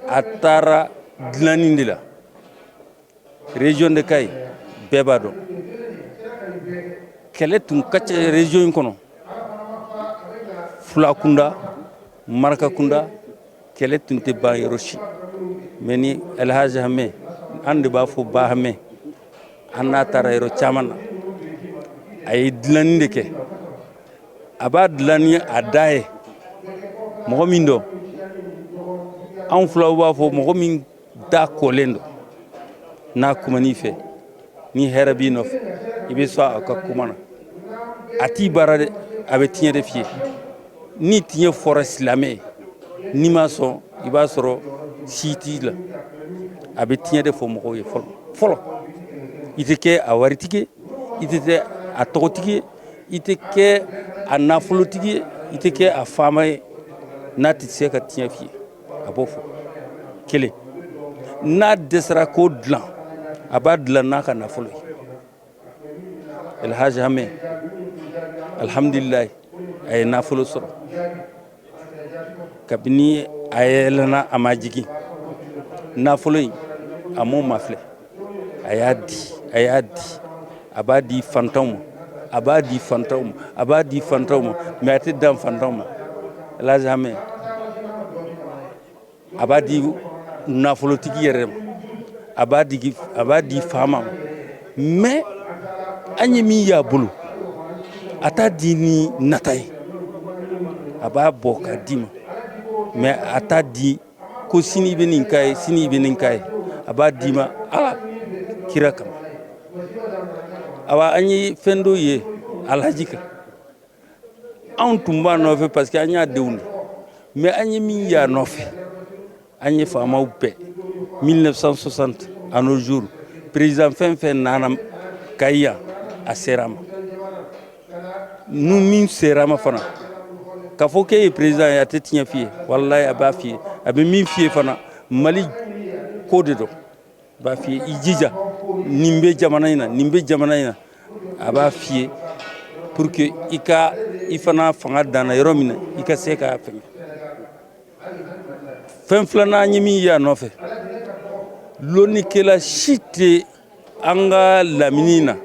[SPEAKER 9] a taara dilanni de la. Région de Kayi, bɛɛ b'a dɔn kɛlɛ tun ka ca région in kɔnɔ, fula kunda, maraka kunda, kɛlɛ tun tɛ ban yɔrɔ si. Mais ni Alhaji Hamɛ, an de b'a fɔ Ba Hamɛ, an n'a taara yɔrɔ caman na. A ye dilanni de kɛ, a b'a dilan ni a da ye. Mɔgɔ min don, anw filaw b'a fɔ, mɔgɔ min da kolen don, n'a kuman'i fɛ, ni hɛrɛ b'i nɔfɛ, i bɛ sɔn a ka kuma na. A t'i baara dɛ, a bɛ tiɲɛ de f'i ye. Ni tiɲɛ fɔra silamɛ ye, n'i ma sɔn, i b'a sɔrɔ si t'i la. A bɛ tiɲɛ de fɔ mɔgɔw ye fɔlɔ fɔlɔ. I tɛ kɛ a waritigi ye, i tɛ kɛ a tɔgɔtigi ye, i tɛ kɛ a nafolotigi ye, i tɛ kɛ a faama ye n'a tɛ se ka tiɲɛ f'i ye. A b'o fɔ kelen. N'a dɛsɛra k'o dilan, a b'a dilan n'a ka nafolo ye. Elhaji Hame, alhamdulilayi, a ye nafolo sɔrɔ kabini a yɛlɛnna, a ma jigin. Nafolo in, a m'o mafilɛ, a y'a di, a y'a di, a b'a di fantanw ma, a b'a di fantanw ma, a b'a di fantanw ma. Mais a tɛ dan fantanw ma. Elhaji Hame, a b'a di nafolotigi yɛrɛ ma, a b'a di faama ma. Mais an ye min y'a bolo, a t'a di ni nata ye. A b'a bɔ k'a d'i ma, mais a t'a di ko sini i bɛ nin k'a ye, sini i bɛ nin k'a ye. A b'a d'i ma Ala kira kama. Awa, an ye fɛn dɔ ye Alhaji kan. Anw tun b'a nɔfɛ parce que an y'a denw de. Mais an ye min y'a nɔfɛ, an ye faamaw bɛɛ, 1960 à nos jours, président fɛn fɛn nana Kayi yan, a sera a ma. Nu min sera a ma fana, k'a fɔ k'e ye président ye, a tɛ tiɲɛ f'i ye. Walayi, a b'a f'i ye. A bɛ min f'i ye fana, Mali ko de don. A b'a f'i ye: i jija, nin bɛ jamana in na, nin bɛ jamana in na. A b'a f'i ye pour que i ka i fana fanga danna yɔrɔ min na, i ka se k'a fɛngɛ. Fɛn filanan, an ye min ye a nɔfɛ, lɔnnikɛla si tɛ an ka lamini na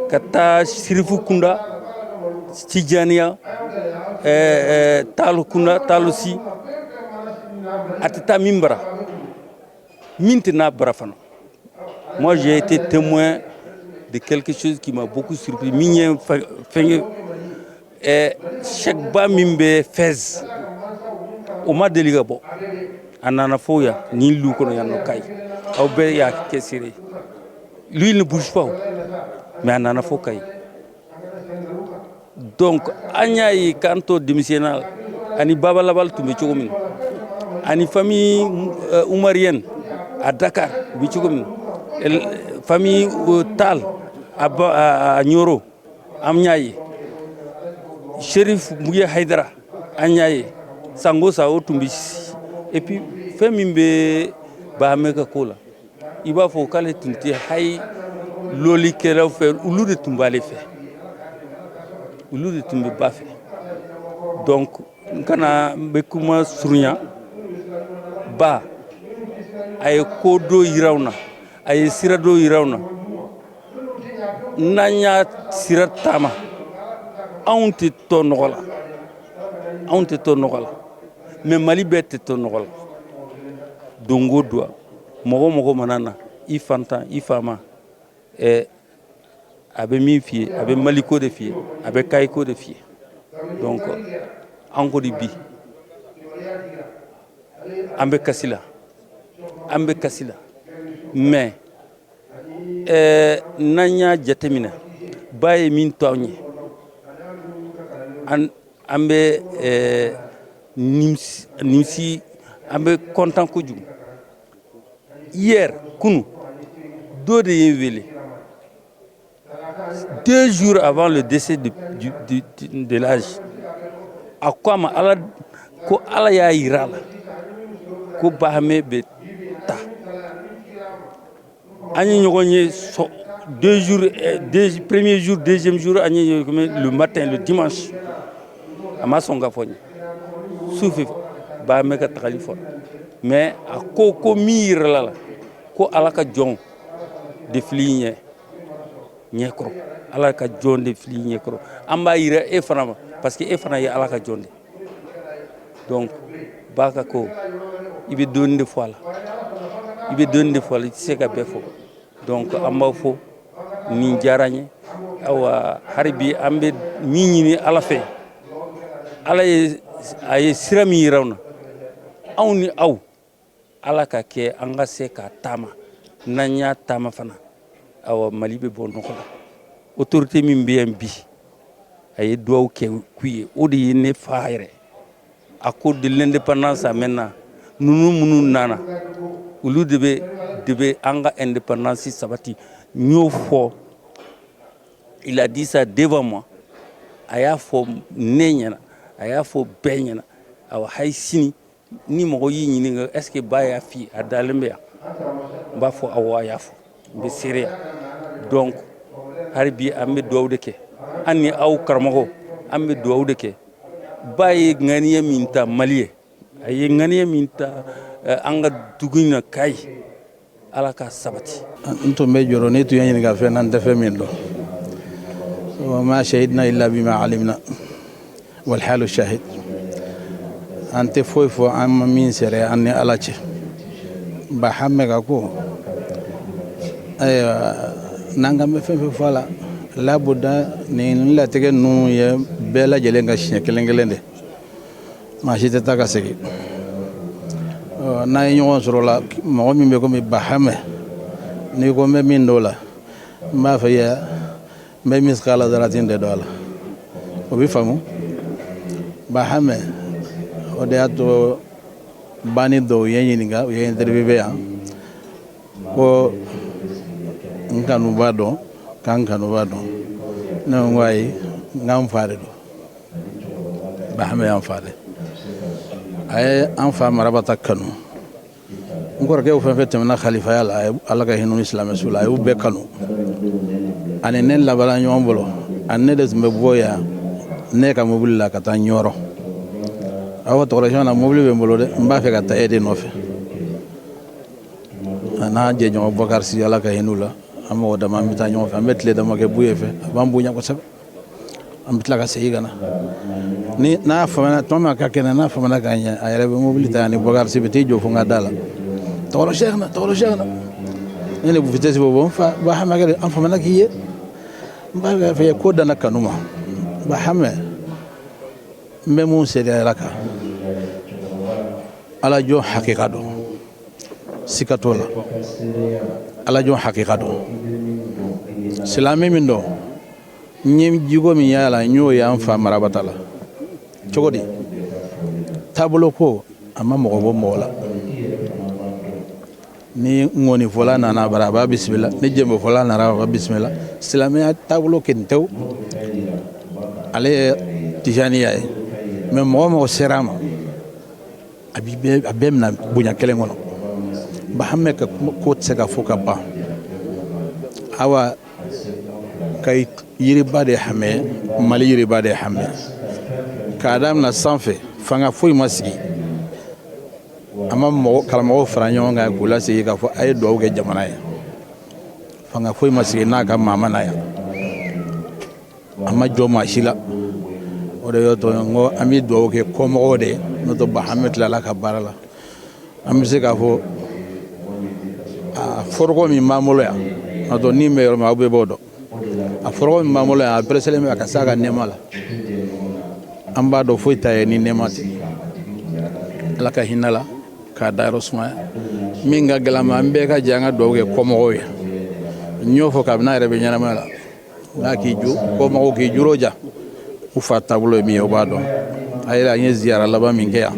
[SPEAKER 9] ka taa sirifu kunda, tijaniya, taalu kunda, taalu si, a tɛ taa min bara, min tɛ n'a bara fana. Moi, j'ai été témoin de quelque chose qui m'a beaucoup surpris. Min ye fɛnkɛ, cheikhba min bɛ Fès, o ma deli ka bɔ. A nana fo yan, nin lu kɔnɔ yan nɔ Kayi. Aw bɛɛ y'a kɛ seere. Lui, il ne bouge pas, mais a nana fo Kayi. Donc an y'a ye k'an to denmisɛnninya la, ani Baba Labal tun bɛ cogo min na, ani famille omarienne à Dakar u bɛ cogo min na, famille Tal a Nioro, an y'a ye, Chérif Muye Haidara, an y'a ye sango sa o tun bɛ. Et puis fɛn min bɛ Bahamɛ ka ko la, i b'a fɔ k'ale tun tɛ hayi lɔlikɛlaw fɛ, olu de tun b'ale fɛ, olu de tun bɛ ba fɛ. Donc n kana n bɛ kuma surunya. Ba a ye ko dɔ yira anw na, a ye sira dɔ yira anw na. N'an y'a sira taama, anw tɛ to nɔgɔ la, anw tɛ to nɔgɔ la, mais Mali bɛɛ tɛ to nɔgɔ la. Don o don, mɔgɔ mɔgɔ mana na, i fantan, i faama, a bɛ min f'i ye, a bɛ Maliko de f'i ye, a bɛ Kayiko de f'i ye. Donc an ko de bi, an bɛ kasi la, an bɛ kasi la. Mais n'an y'a jateminɛ, ba ye min to anw ye, an bɛ nimisi, an bɛ content kojugu. Hier, kunu, dɔ de ye n wele 2 jours avant le décès de l'âge. A ko a ma Ala ko Ala y'a yira a la ko Bahame bɛ ta. An ye ɲɔgɔn ye 2 jours, deux, premier jour, deuxième jour, an ye ɲɔgɔn ye le matin, le dimanche. A ma sɔn ka fɔ n ye sufɛ Bahame ka tagali fɔra. Mais a ko ko min yirala la, ko Ala ka jɔn de fili ɲɛ ɲɛkɔrɔ, Ala ka jɔn de fili ɲɛkɔrɔ. An b'a yira e fana ma, parce que e fana ye Ala ka jɔn de. Donc ba ka ko, i bɛ dɔɔni de fɔ a la, i bɛ dɔɔni de fɔ a la, i tɛ se ka bɛɛ fɔ. Donc an b'aw fo, nin diyara n ye. Awa hali bi an bɛ min ɲini Ala fɛ, Ala ye a ye sira min yira an na, anw ni aw, Ala ka kɛ an ka se k'a taama. N'an y'a taama fana, awa Mali bɛ bɔ nɔgɔ la. Autorité min bɛ yan bi, a ye dugawu kɛ k'u ye, o de ye ne fa yɛrɛ. A ko de l'indépendance à maintenant, ninnu minnu nana, olu de bɛ an ka indépendance sabati. N y'o fɔ, il a dit ça devant moi. A y'a fɔ ne ɲɛna, a y'a fɔ bɛɛ ɲɛna. Awa hali sini ni mɔgɔ y'i ɲininka est ce que ba y'a f'i, a dalen bɛ yan, n b'a fɔ awɔ, a y'a fɔ, n bɛ seereya. Donc hali bi an bɛ dugawu de kɛ, an ni aw karamɔgɔ, an bɛ dugawu de kɛ. Ba ye ŋaniya min ta Mali ye, a ye ŋaniya min ta an ka dugu in na Kayi, Ala ka sabati.
[SPEAKER 10] N tun bɛ jɔrɔ n'i tun ye ɲininka fɛn na, n tɛ fɛn min dɔn. وما شهدنا إلا بما علمنا والحال شاهد. An tɛ foyi fɔ an ma min sɛrɛ an ni Ala cɛ. Ba Hame ka ko, ayiwa, n'an kan bɛ fɛn fɛn fɔ a la, labuda nin latigɛ ninnu ye bɛɛ lajɛlen ka siɲɛ kelen kelen de, maa si tɛ taa ka segin. N'an ye ɲɔgɔn sɔrɔ la, mɔgɔ min bɛ komi Ba Hame, n'i ko n bɛ min dɔn o la, n b'a fɔ ye n bɛ misikala daratin de dɔn a la, o bɛ faamu. Ba Hame, o de y'a to banni dɔw ye ɲininka, u ye interviewé yan ko n kanuba dɔn, k'an kanuba dɔn. Ne ko ayi, n k'an fa de don. Ba Hame y'an fa de, a ye an fa Marabata kanu. N kɔrɔkɛw fɛn fɛn tɛmɛna khalifaya la, Ala ka hinɛ ni silamɛ su la, a y'u bɛɛ kanu. Ani ne labanna ɲɔgɔn bolo, ani ne de tun bɛ bɔ yan ne ka mobili la ka taa Ɲɔrɔ. A fɔ tɔgɔrɔsiyɔn na, mobili bɛ n bolo dɛ, n b'a fɛ ka taa e de nɔfɛ. A n'a jɛɲɔgɔn Bɔkari Si, Ala ka hinɛ u la, an mɔgɔ dama an bɛ taa ɲɔgɔn fɛ, an bɛ tile dama kɛ Buye fɛ, a b'an bonya kosɛbɛ, an bɛ tila ka segin ka na. Ni n'a famana tuma min a ka kɛnɛ, n'a famana ka ɲɛ, a yɛrɛ bɛ mobili ta ani Bɔkari Si bɛ t'i jɔ fo n ka da la, tɔgɔrɔ Sɛkina, tɔgɔrɔ Sɛkina. Ne ni vitesse bɛ bɔ, n fa Ba Hame, an famana k'i ye, n b'a fɛ ko danna kanu ma. Ba Hame, n bɛ mun seereya ala kan, Ala jɔn hakika dɔn, sika t'o la, Ala jɔn hakika dɔn, silamɛ min dɔn, n ye jogo min y'a la, n y'o ye an fa Marabata la. Cogo di? Taabolo ko a ma mɔgɔ bɔ mɔgɔ la. Ni ŋɔnifɔla nana bara, a b'a bisimila, ni jɛnbefɔla nana, a b'a bisimila. Silamɛya taabolo kelen tewu, ale ye tijaniya ye, mɛ mɔgɔ mɔgɔ sera a ma, a bɛɛ minɛ bonya kelen kɔnɔ. Ba Hame ka ko tɛ se ka fɔ ka ban. Awa, Kayi yiriba de Hame, Mali yiriba de Hame. K'a daminɛ sanfɛ, fanga foyi ma sigi, a ma mɔgɔ karamɔgɔw fara ɲɔgɔn kan k'u lasigi k'a fɔ a ye dugawu kɛ jamana ye. Fanga foyi ma sigi n'a ka maa ma na yan, a ma jɔ maa si la. O de y'o to n ko an bɛ dugawu kɛ kɔmɔgɔw de ye, n'o tɛ Ba Hame tilala ka baara la. An bɛ se k'a fɔ a foroko min b'an bolo yan, n'o tɛ ni bɛ yɔrɔ min, aw bɛɛ b'o dɔn. A foroko min b'an bolo yan, a pereselen bɛ a ka s'a ka nɛɛma la. An b'a dɔn foyi t'a ye ni nɛɛma tɛ. Ala ka hinɛ la k'a dayɔrɔ sumaya. Min ka gɛlɛn ma, an bɛɛ ka jɛ an ka dugawu kɛ kɔmɔgɔw ye. N y'o fɔ kabini a yɛrɛ bɛ ɲɛnamaya la, n'a k'i jo kɔmɔgɔw k'i juro ja, u fa taabolo ye min ye, o b'a dɔn. A yɛrɛ, an ye ziyara laban min kɛ yan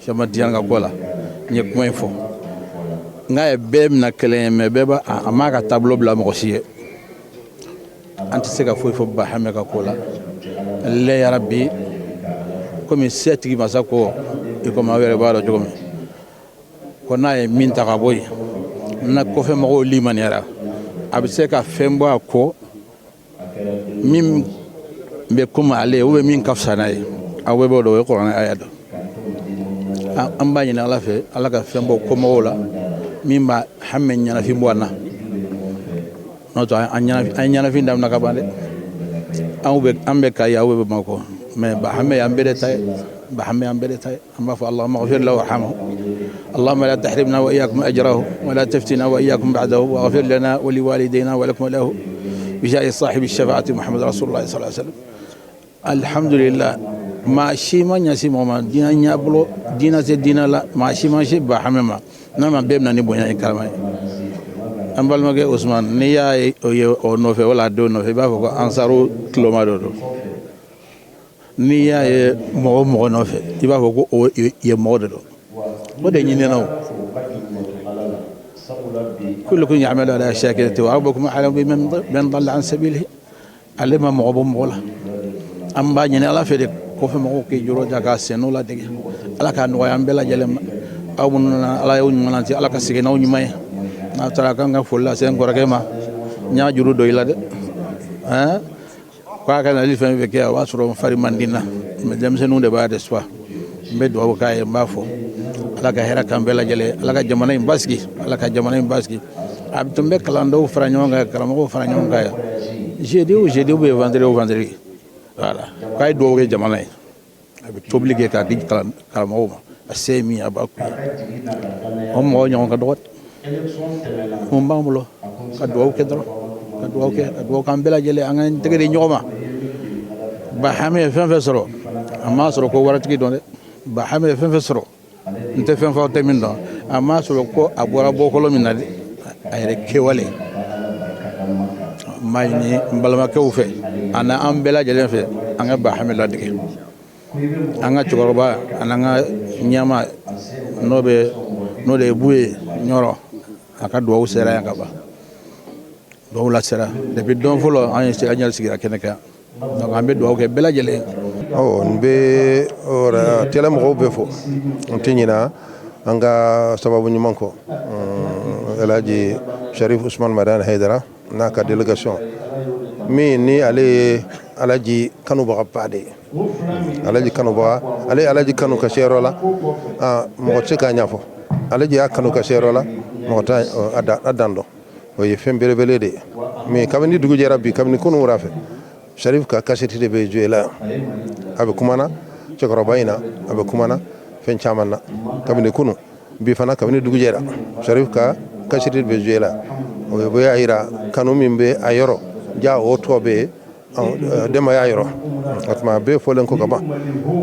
[SPEAKER 10] Sɛma Diyan ka ko la, n ye kuma in fɔ n k'a ye bɛɛ minɛ kelen ye, mɛ bɛɛ b'a a m'a ka taabolo bila mɔgɔ si ye. An tɛ se ka foyi fɔ Ba Hame ka ko la lɛ yarabi, komi setigi masa ko i komi aw yɛrɛ b'a dɔn cogo min ko n'a ye min ta ka bɔ yen, na kɔfɛ mɔgɔw limaniyara, a bɛ se ka fɛn bɔ a kɔ min bɛ komi ale ou bien min ka fisa n'a ye. Aw bɛɛ b'o dɔn, o ye kuranɛ aya dɔn. An b'a ɲini Ala fɛ, Ala ka fɛn bɔ kɔmɔgɔw la min b'a Hame ɲɛnafin bɔ an na. N'o tɛ, an ɲɛnafin daminɛ ka ban dɛ. Anw bɛ, an bɛ Kayi, aw bɛ Bamakɔ, mɛ Ba Hame y'an bɛɛ de ta ye, Ba Hame y'an bɛɛ de ta ye. An b'a fɔ اللهم اغفر له وارحمه، اللهم لا تحرمنا وإياكم أجره ولا تفتنا وإياكم بعده، واغفر لنا ولوالدينا ولكم وله. بجاه صاحب الشفاعة محمد رسول الله صلى الله عليه وسلم. Alhamdulillah, maa si ma ɲasi mɔgɔ ma diinɛ ɲɛbolo, diinɛ tɛ diinɛ la, maa si ma se ba hame ma n'a ma bɛɛ bɛ na ni bonya ni karama ye. An balimakɛ Usman, n'i y'a ye o nɔfɛ wala a denw nɔfɛ, i b'a fɔ ko ansaru tuloma dɔ don. N'i y'a ye mɔgɔ o mɔgɔ nɔfɛ, i b'a fɔ ko o ye mɔgɔ de don. O de ɲinina o كلكم يعمل على شاكلته وربكم أعلم بمن ضل عن سبيله. Ale ma mɔgɔ bɔ mɔgɔ la. An b'a ɲini Ala fɛ de, kɔfɛ mɔgɔw k'i jɔrɔ k'a sen ladege. Ala k'a nɔgɔya an bɛɛ lajɛlen ma. Aw minnu nana, Ala y'aw ɲuman nati, Ala ka segin n'aw ɲuman ye. N'a taara k'an ka foli lase n kɔrɔkɛ ma, n y'a juru don i la dɛ, k'a ka nali fɛn fɛn kɛ, o b'a sɔrɔ n fari man di n na, mais denmisɛnninw de b'a de suwa. N bɛ dugawu k'a ye, n b'a fɔ Ala ka hɛrɛ k'an bɛɛ lajɛlen, Ala ka jamana in basigi, Ala ka jamana in basigi. A tun bɛ kalandenw fara ɲɔgɔn kan, karamɔgɔw fara ɲɔgɔn kan yan jeudi o jeudi ou bien vendredi o vendredi, voilà, k'a ye dugawu kɛ jamana ye. A bɛ tobili kɛ k'a di karamɔgɔw ma, a se ye min ye a b'a k'u ye. O mɔgɔ ɲɔgɔn ka dɔgɔ mun b'an bolo? Ka dugawu kɛ dɔrɔn, ka dugawu kɛ, ka dugawu k'an bɛɛ lajɛlen, an ka tɛgɛ di ɲɔgɔn ma. Bahame ye fɛn fɛn sɔrɔ, a m'a sɔrɔ ko waritigi dɔn dɛ. Bahame ye fɛn fɛn sɔrɔ, n tɛ fɛn fɔ aw tɛ min dɔn, a m'a sɔrɔ ko a bɔra bɔkolo min na dɛ, a yɛrɛ kɛwale. N b'a ɲini n balimakɛw fɛ ani an bɛɛ lajɛlen fɛ, an ka Bahame ladege, an ka cɛkɔrɔba ani an ka ɲɛma n'o bɛ n'o de ye Buye Ɲɔrɔ, a ka dugawu sera yan ka ban, dugawu la sera depuis don fɔlɔ an ye an yɛrɛ sigira kɛnɛ kan. Donc an bɛ dugawu kɛ bɛɛ lajɛlen.
[SPEAKER 11] Ɔ, n bɛ télé mɔgɔw bɛɛ fo, n tɛ ɲina an ka sababu ɲuman kɔ, Elhaji Sharif Usman Madani Haidara n'a ka délégation min ni ale ye Alaji kanubagaba de ye. Alaji kanubaga, ale ye Alaji kanu ka se yɔrɔ la, mɔgɔ tɛ se k'a ɲɛfɔ. Alaji y'a kanu ka se yɔrɔ la, mɔgɔ t'a a dan dɔn. O ye fɛn belebele de ye. Mais kabini dugu jɛra bi, kabini kunun wura fɛ, Sharif ka kasɛti de bɛ jouer la, a bɛ kumana cɛkɔrɔba in na, a bɛ kumana fɛn caman na kabini kunun. Bi fana, kabini dugu jɛra, Sharif ka kasɛti de bɛ jouer la. O y'a yira kanu min bɛ a yɔrɔ ja, o tɔ bɛ yen denbaya yɔrɔ. O tuma a bɛɛ fɔlen kɔ ka ban,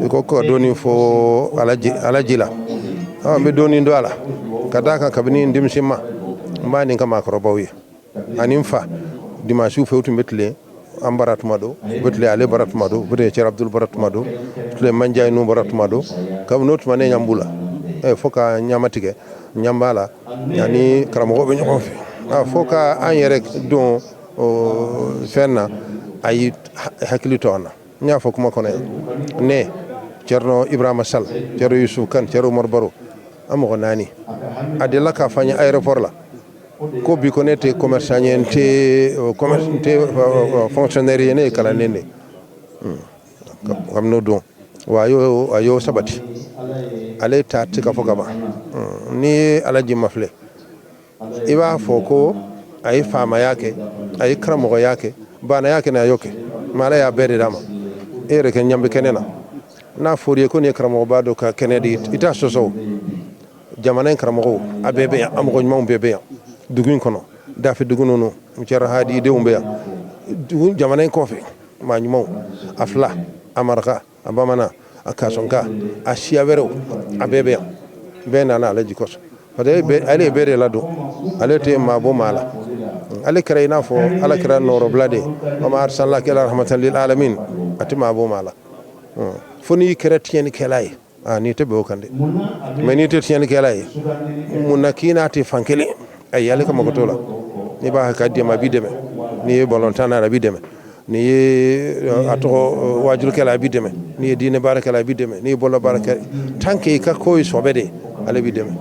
[SPEAKER 11] i ko ka dɔɔnin fɔ Alaji la, n bɛ dɔɔnin don a la ka d'a kan kabini n denmisɛn ma, n b'a nin ka maakɔrɔbaw ye ani n fa. Dimanche fɛ, u tun bɛ tilen an bara tuma dɔ, u bɛ tilen ale bara tuma dɔ, u bɛ tilen Cɛrɛ Abudulu bara tuma dɔ, u bɛ tilen Mandiaye ninnu bara tuma dɔ. Kabini o tuma ne ɲɛ b'u la fo ka ɲama tigɛ, ɲɛ b'a la ani karamɔgɔ bɛ ɲɔgɔn fɛ fo ka an yɛrɛ don fɛn na. A y'i hakili to an na. N y'a fɔ kuma kɔnɔ yan, ne Thierno Ibrahima Sall, Thierno Youssouf Kane, Thierno Oumar Baro, an mɔgɔ naani. A delila k'a fɔ an ye aéroport la ko bi ko ne tɛ commerçant ye, n tɛ commerce, n tɛ fonctionnaire ye, ne ye kalanden de ye. Kabini o don wa, a y'o sabati. Ale ta tɛ ka fɔ ka ban. N'i ye Alaji mafilɛ, i b'a fɔ ko a ye faamaya kɛ, a ye karamɔgɔya kɛ, banaya kɛ, a y'o kɛ, mais Ala y'a bɛɛ de d'a ma. E yɛrɛ kɛ ɲanbɛ kɛnɛ na, n'a fɔra i ye ko nin ye karamɔgɔba dɔ ka kɛnɛ de ye, i t'a sɔsɔ. Jamana in karamɔgɔw a bɛɛ bɛ yan, a mɔgɔ ɲumanw bɛɛ bɛ yan dugu in kɔnɔ, dafe dugu ninnu, Cɛrɛ Hadi denw bɛ yan, dugu jamana in kɔfɛ maa ɲumanw, a fila, a maraka, a bamanan, a kasɔnka, a siya wɛrɛw, a bɛɛ bɛ yan. Bɛɛ nana ale ji kosɔn, parce que ale ye bɛɛ de ladon, ale tɛ maa bɔ maa la. Ale kɛra i n'a fɔ Ala kɛra nɔrɔbila de ye, وما أرسلناك إلا رحمة للعالمين. A tɛ maa bɔ maa la fo n'i kɛra tiɲɛnikɛla ye. N'i tɛ bɛn o kan dɛ, mais n'i tɛ tiɲɛnikɛla ye, mun na k'i n'a tɛ fan kelen? Ayi, ale ka mago t'o la. N'i b'a ka dɛmɛ, a b'i dɛmɛ. N'i ye balontan na, a b'i dɛmɛ. N'i ye a tɔgɔ wajulukɛla, a b'i dɛmɛ. N'i ye diinɛ baarakɛla, a b'i dɛmɛ. N'i ye bɔlɔ baarakɛla, tant que i ka ko ye sɔbɛ de ye, ale b'i dɛmɛ.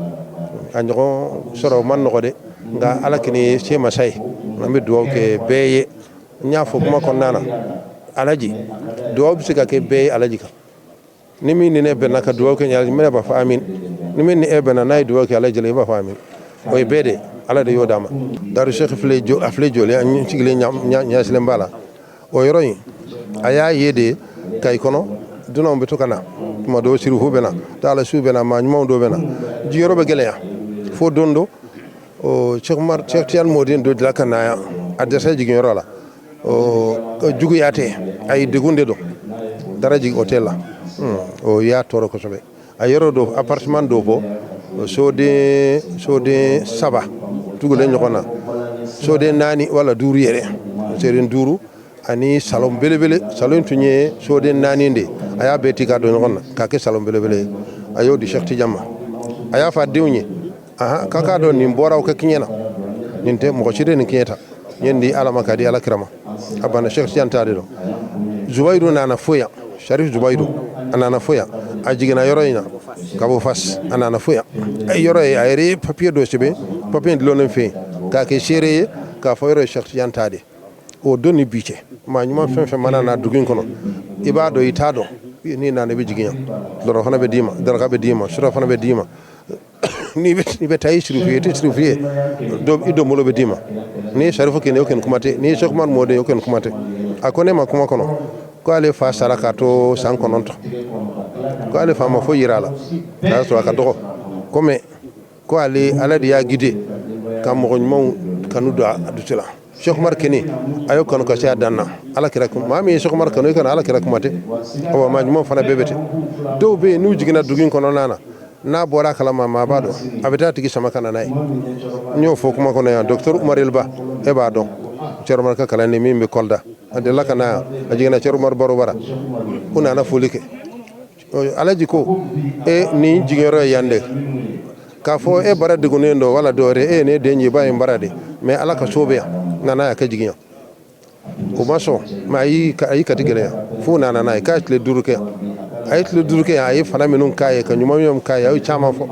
[SPEAKER 11] A ɲɔgɔn sɔrɔ o man nɔgɔ dɛ, nka Ala kɔni ye se masa ye. An bɛ dugawu kɛ bɛɛ ye. N y'a fɔ kuma kɔnɔna na, Alaji dugawu bɛ se ka kɛ bɛɛ ye Alaji kan. Ni min ni ne bɛnna ka dugawu kɛ Alaji, ne b'a fɔ amin. Ni min ni e bɛnna n'a ye dugawu kɛ Alaji la, i b'a fɔ amin. O ye bɛɛ de, Ala de y'o d'a ma. Daru Sɛki filɛ jɔ, a filɛ jɔlen, an sigilen ɲɛsilen b'a la. O yɔrɔ in, a y'a ye de Kayi kɔnɔ, dunanw bɛ to ka na tuma dɔw, sirifu bɛ na, taalasiw bɛ na, maa ɲumanw dɔw bɛ na, jiyɔrɔ bɛ gɛlɛya. Fo don dɔ, o Cheikh Umar, Cheikh Tidiane Mɔden dɔ dila ka na yan, a dɛsɛ jiginyɔrɔ la. Juguya tɛ, ayi, degun de don. Dara jigin hôtel la, o y'a tɔɔrɔ kosɛbɛ. A yɔrɔ dɔ, appartement dɔ bɔ, soden saba tugulen ɲɔgɔn na, soden naani wala duuru yɛrɛ, soden duuru ani salon belebele. Salon tun ye soden naani de, a y'a bɛɛ ti ka don ɲɔgɔn na k'a kɛ salon belebele ye. A y'o di Cheikh Tidiane ma. A y'a fɔ a denw ye, ahan, k'a k'a dɔn nin bɔra aw ka kiɲɛ na, nin tɛ mɔgɔ si de nin kiɲɛ ta, n ye nin di Ala ma k'a di Ala kira ma. A banna. Cheikh Tidiane ta de don. Zubayiru nana fo yan, Sharif Zubayiru, a nana fo yan, a jiginna yɔrɔ in na ka bɔ Fas, a nana fo yan yɔrɔ ye. A yɛrɛ ye papiye dɔ sɛbɛn, papiye in dulonnen fɛ yen k'a kɛ seere ye k'a fɔ yɔrɔ ye Cheikh Tidiane ta de. O don ni bi cɛ, maa ɲuman fɛn fɛn mana na dugu in kɔnɔ, i b'a dɔn, i t'a dɔn, n'i nana i bɛ jigin yan, dɔrɔ fana bɛ d'i ma, daraka bɛ d'i ma, sura fana bɛ d'i ma. N'i bɛ taa i sirifu ye, i tɛ sirifu ye, i donbolo bɛ d'i ma. N'i ye sarifu kɛ, o kɛ kuma tɛ. N'i ye Cheikh Umar mɔden, o kɛ kuma tɛ. A ko ne ma kuma kɔnɔ ko ale fa sara k'a to san 9, ko ale fa ma foyi yira a la, a y'a sɔrɔ a ka dɔgɔ ko, mais ko ale Ala de y'a guidé ka mɔgɔ ɲumanw kanu don a dusu la. Cheikh Umar keni a y'o kanu ka se a dan na. Ala kira kuma, maa min ye Cheikh Umar kanu, i kana Ala kira kuma tɛ. Awa, maa ɲuman fana bɛɛ bɛ ten. Dɔw bɛ yen, n'u jiginna dugu in kɔnɔna na, n'a bɔra a kalama, maa b'a dɔn, a bɛ taa tigi sama ka na n'a ye. N y'o fɔ kuma kɔnɔ yan, docteur Umar Elba, e b'a dɔn, Cheikh Umar ka kalanden min bɛ Kolda, a delila ka na yan, a jiginna Cheikh Umar baro bara, u nana foli kɛ. Alaji ko e nin jiginyɔrɔ ye yan de, k'a fɔ e bara degunnen don wala dɔwɛrɛ, e ye ne den ye, i b'a ye n bara de, mais Ala ka so bɛ yan, nana y'a kɛ jigin yan. O ma sɔn, mais a y'i kati gɛlɛya fo nana n'a ye k'a ye tile 5 kɛ yan. A ye tile 5 kɛ yan, a ye fana minnu k'a ye, ka ɲuman minnu k'a ye, a ye caman fɔ.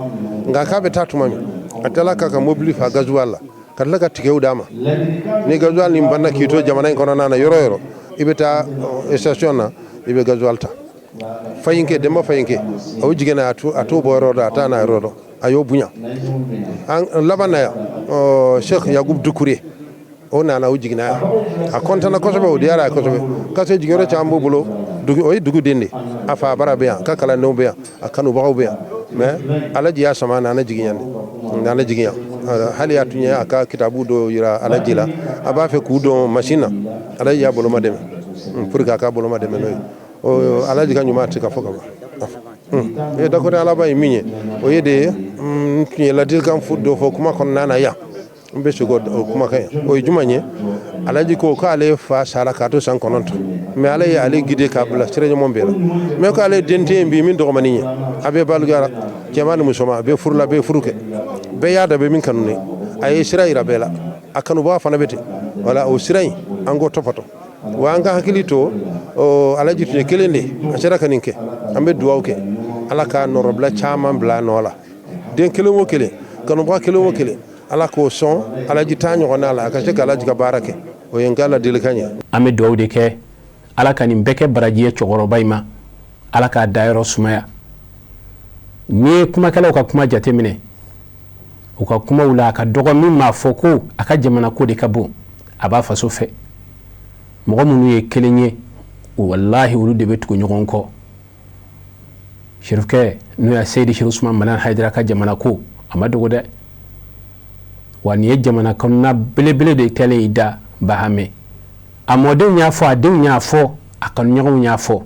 [SPEAKER 11] Nka k'a bɛ taa tuma min, a tilala k'a ka mobili fa gasoil la, ka tila ka tigɛw d'a ma. Ni gasoil nin banna k'i to jamana in kɔnɔna na, yɔrɔ yɔrɔ i bɛ taa station na, i bɛ gasoil ta. Fayinke, Denba Fayinke, o jiginna, a t'o bɔ yɔrɔ dɔn, a t'a n'a yɔrɔ dɔn, a y'o bonya. An laban na yan, Cheikh Yacoub Doucouré, o nana, o jiginna yan, a kɔntana kosɛbɛ, o diyara a ye kosɛbɛ, parce que jiginyɔrɔ caman b'o bolo. O ye duguden de, a fa bara bɛ yan, ka kalandenw bɛ yan, a kanubagaw bɛ yan, mais Alaji y'a sama, a nana jigin yan de, nana jigin yan. Hali a tun ye a ka kitabu dɔw yira Alaji la, a b'a fɛ k'u don machine na, Alaji y'a boloma dɛmɛ pour que a k'a boloma dɛmɛ n'o ye. Alaji ka ɲuman tɛ ka fɔ ka ban. D'accord, alaba ye min ye, o ye de n tun ye ladilikan dɔ fɔ kuma kɔnɔna na yan, n bɛ segin o kumakan ye. O ye jumɛn ye? Alaji ko k'ale fa sara k'a to san 9, mais Ala ye ale guidé k'a bila sira ɲuman bɛɛ la, mais k'ale den tɛ yen bi min dɔgɔmanin ye. A bɛ baliguyara, cɛman ni musoman, a bɛ furu la, a bɛ furu kɛ, bɛɛ y'a dɔn bɛ min kanu ne, a ye sira yira bɛɛ la, a kanubaga fana bɛ ten. Wala o sira in, an k'o tɔpɔtɔ, wa an ka hakili to Alaji tun ye kelen de, a sera ka nin kɛ. An bɛ dugawu kɛ, Ala ka nɔrɔbila caman bila a nɔ la, den kelen o kelen, kanubaga kelen o kelen, Ala k'o sɔn Alaji taa ɲɔgɔn la, a ka se ka Alaji ka baara kɛ. O ye n ka ladilikan ye.
[SPEAKER 2] An bɛ dugawu de kɛ, Ala ka nin bɛɛ kɛ baraji ye cɛkɔrɔba in ma, Ala k'a dayɔrɔ sumaya. N'i ye kumakɛlaw ka kuma jateminɛ, u ka kumaw la, a ka dɔgɔ min m'a fɔ ko a ka jamana ko de ka bon, a b'a faso fɛ. Mɔgɔ minnu ye kelen ye, walahi, olu de bɛ tugu ɲɔgɔn kɔ. Sherifkɛ n'o ye Seyidi Sherif Usman Madani Hayidara ka jamana ko, a ma dogo dɛ. Wa nin ye jamana kɔnɔna belebele de kɛlen i da Bahamɛ. A mɔdenw y'a fɔ, a denw y'a fɔ, a kanuɲɔgɔnw y'a fɔ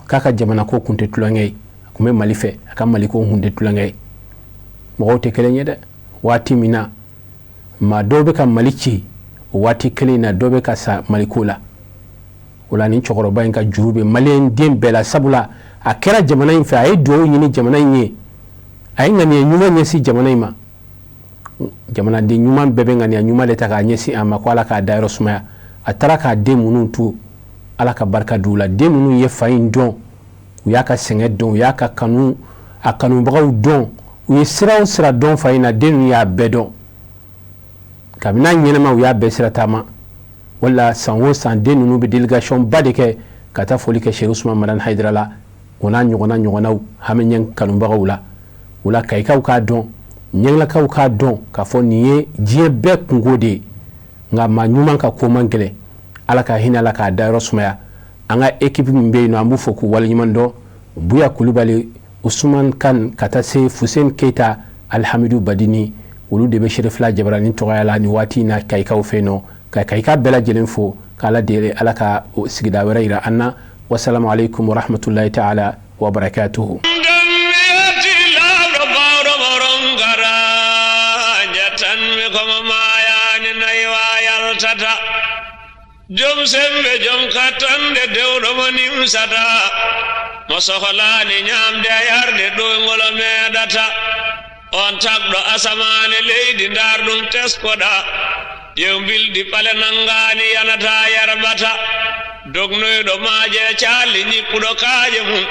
[SPEAKER 2] k'a ka jamana ko kun tɛ tulonkɛ ye. A kun bɛ Mali fɛ, a ka Mali ko kun tɛ tulonkɛ ye. Mɔgɔw tɛ kelen ye dɛ. Waati min na maa dɔw bɛ ka Mali ci, o waati kelen na dɔw bɛ ka sa Mali ko la. O la, nin cɛkɔrɔba in ka juru bɛ maliyɛn den bɛɛ la, sabula a kɛra jamana in fɛ, a ye dugawu ɲini jamana in ye, a ye ŋaniya ɲuman ɲɛsin jamana in ma. Jamanaden ɲuman bɛɛ bɛ ŋaniya ɲuman de ta k'a ɲɛsin a ma, ko Ala k'a dayɔrɔ sumaya. A taara k'a den minnu to, Ala ka barika d'u la. Den minnu ye fa in dɔn, u y'a ka sɛgɛn dɔn, u y'a ka kanu, a kanubagaw dɔn, u ye sira o sira dɔn fa in na, den ninnu y'a bɛɛ dɔn. Kabini n'a ɲɛnama, u y'a bɛɛ sira taama. Wala san o san, den ninnu bɛ délégation ba de kɛ ka taa foli kɛ Sherif Usman Madani Hayidara la, o n'a ɲɔgɔnna ɲɔgɔnnaw Hame Ɲɛng kanubagaw la. O la, Kayikaw k'a dɔn, Ɲɛnglakaw k'a dɔn k'a fɔ nin ye diɲɛ bɛɛ kunko de ye. Nka maa ɲuman ka ko man gɛlɛn. Ala ka hinɛ la k'a dayɔrɔ sumaya. An ka équipe min bɛ yen nɔ, an b'u fo k'u waleɲuman dɔn. Buya Kulubali, Usman Kan, ka taa se Fuseni Keyita, Alhamidu Badini, olu de bɛ Sherifila Jabarani tɔgɔya la nin waati in na Kayikaw fɛ yen nɔ. Ka Kayika bɛɛ lajɛlen fo. K'Ala deli, Ala ka sigida wɛrɛ yira an na. Wasalamu alaikum warahmatullahi taala wabarakatuhu.
[SPEAKER 1] Lawɗo bawɗo moron gara jattanmi komo mayani nayiwa yaltata jom sembe jom kattande dewɗo mo nimsata mo sohlani ñamde a yarde ɗoygolo meɗata on tagɗo asamane leydi ndar ɗum teskoɗa ƴew bilɗi ɓale nangani yanata yarɓata dognoyɗo maaje calli ñippuɗo kaaje mum.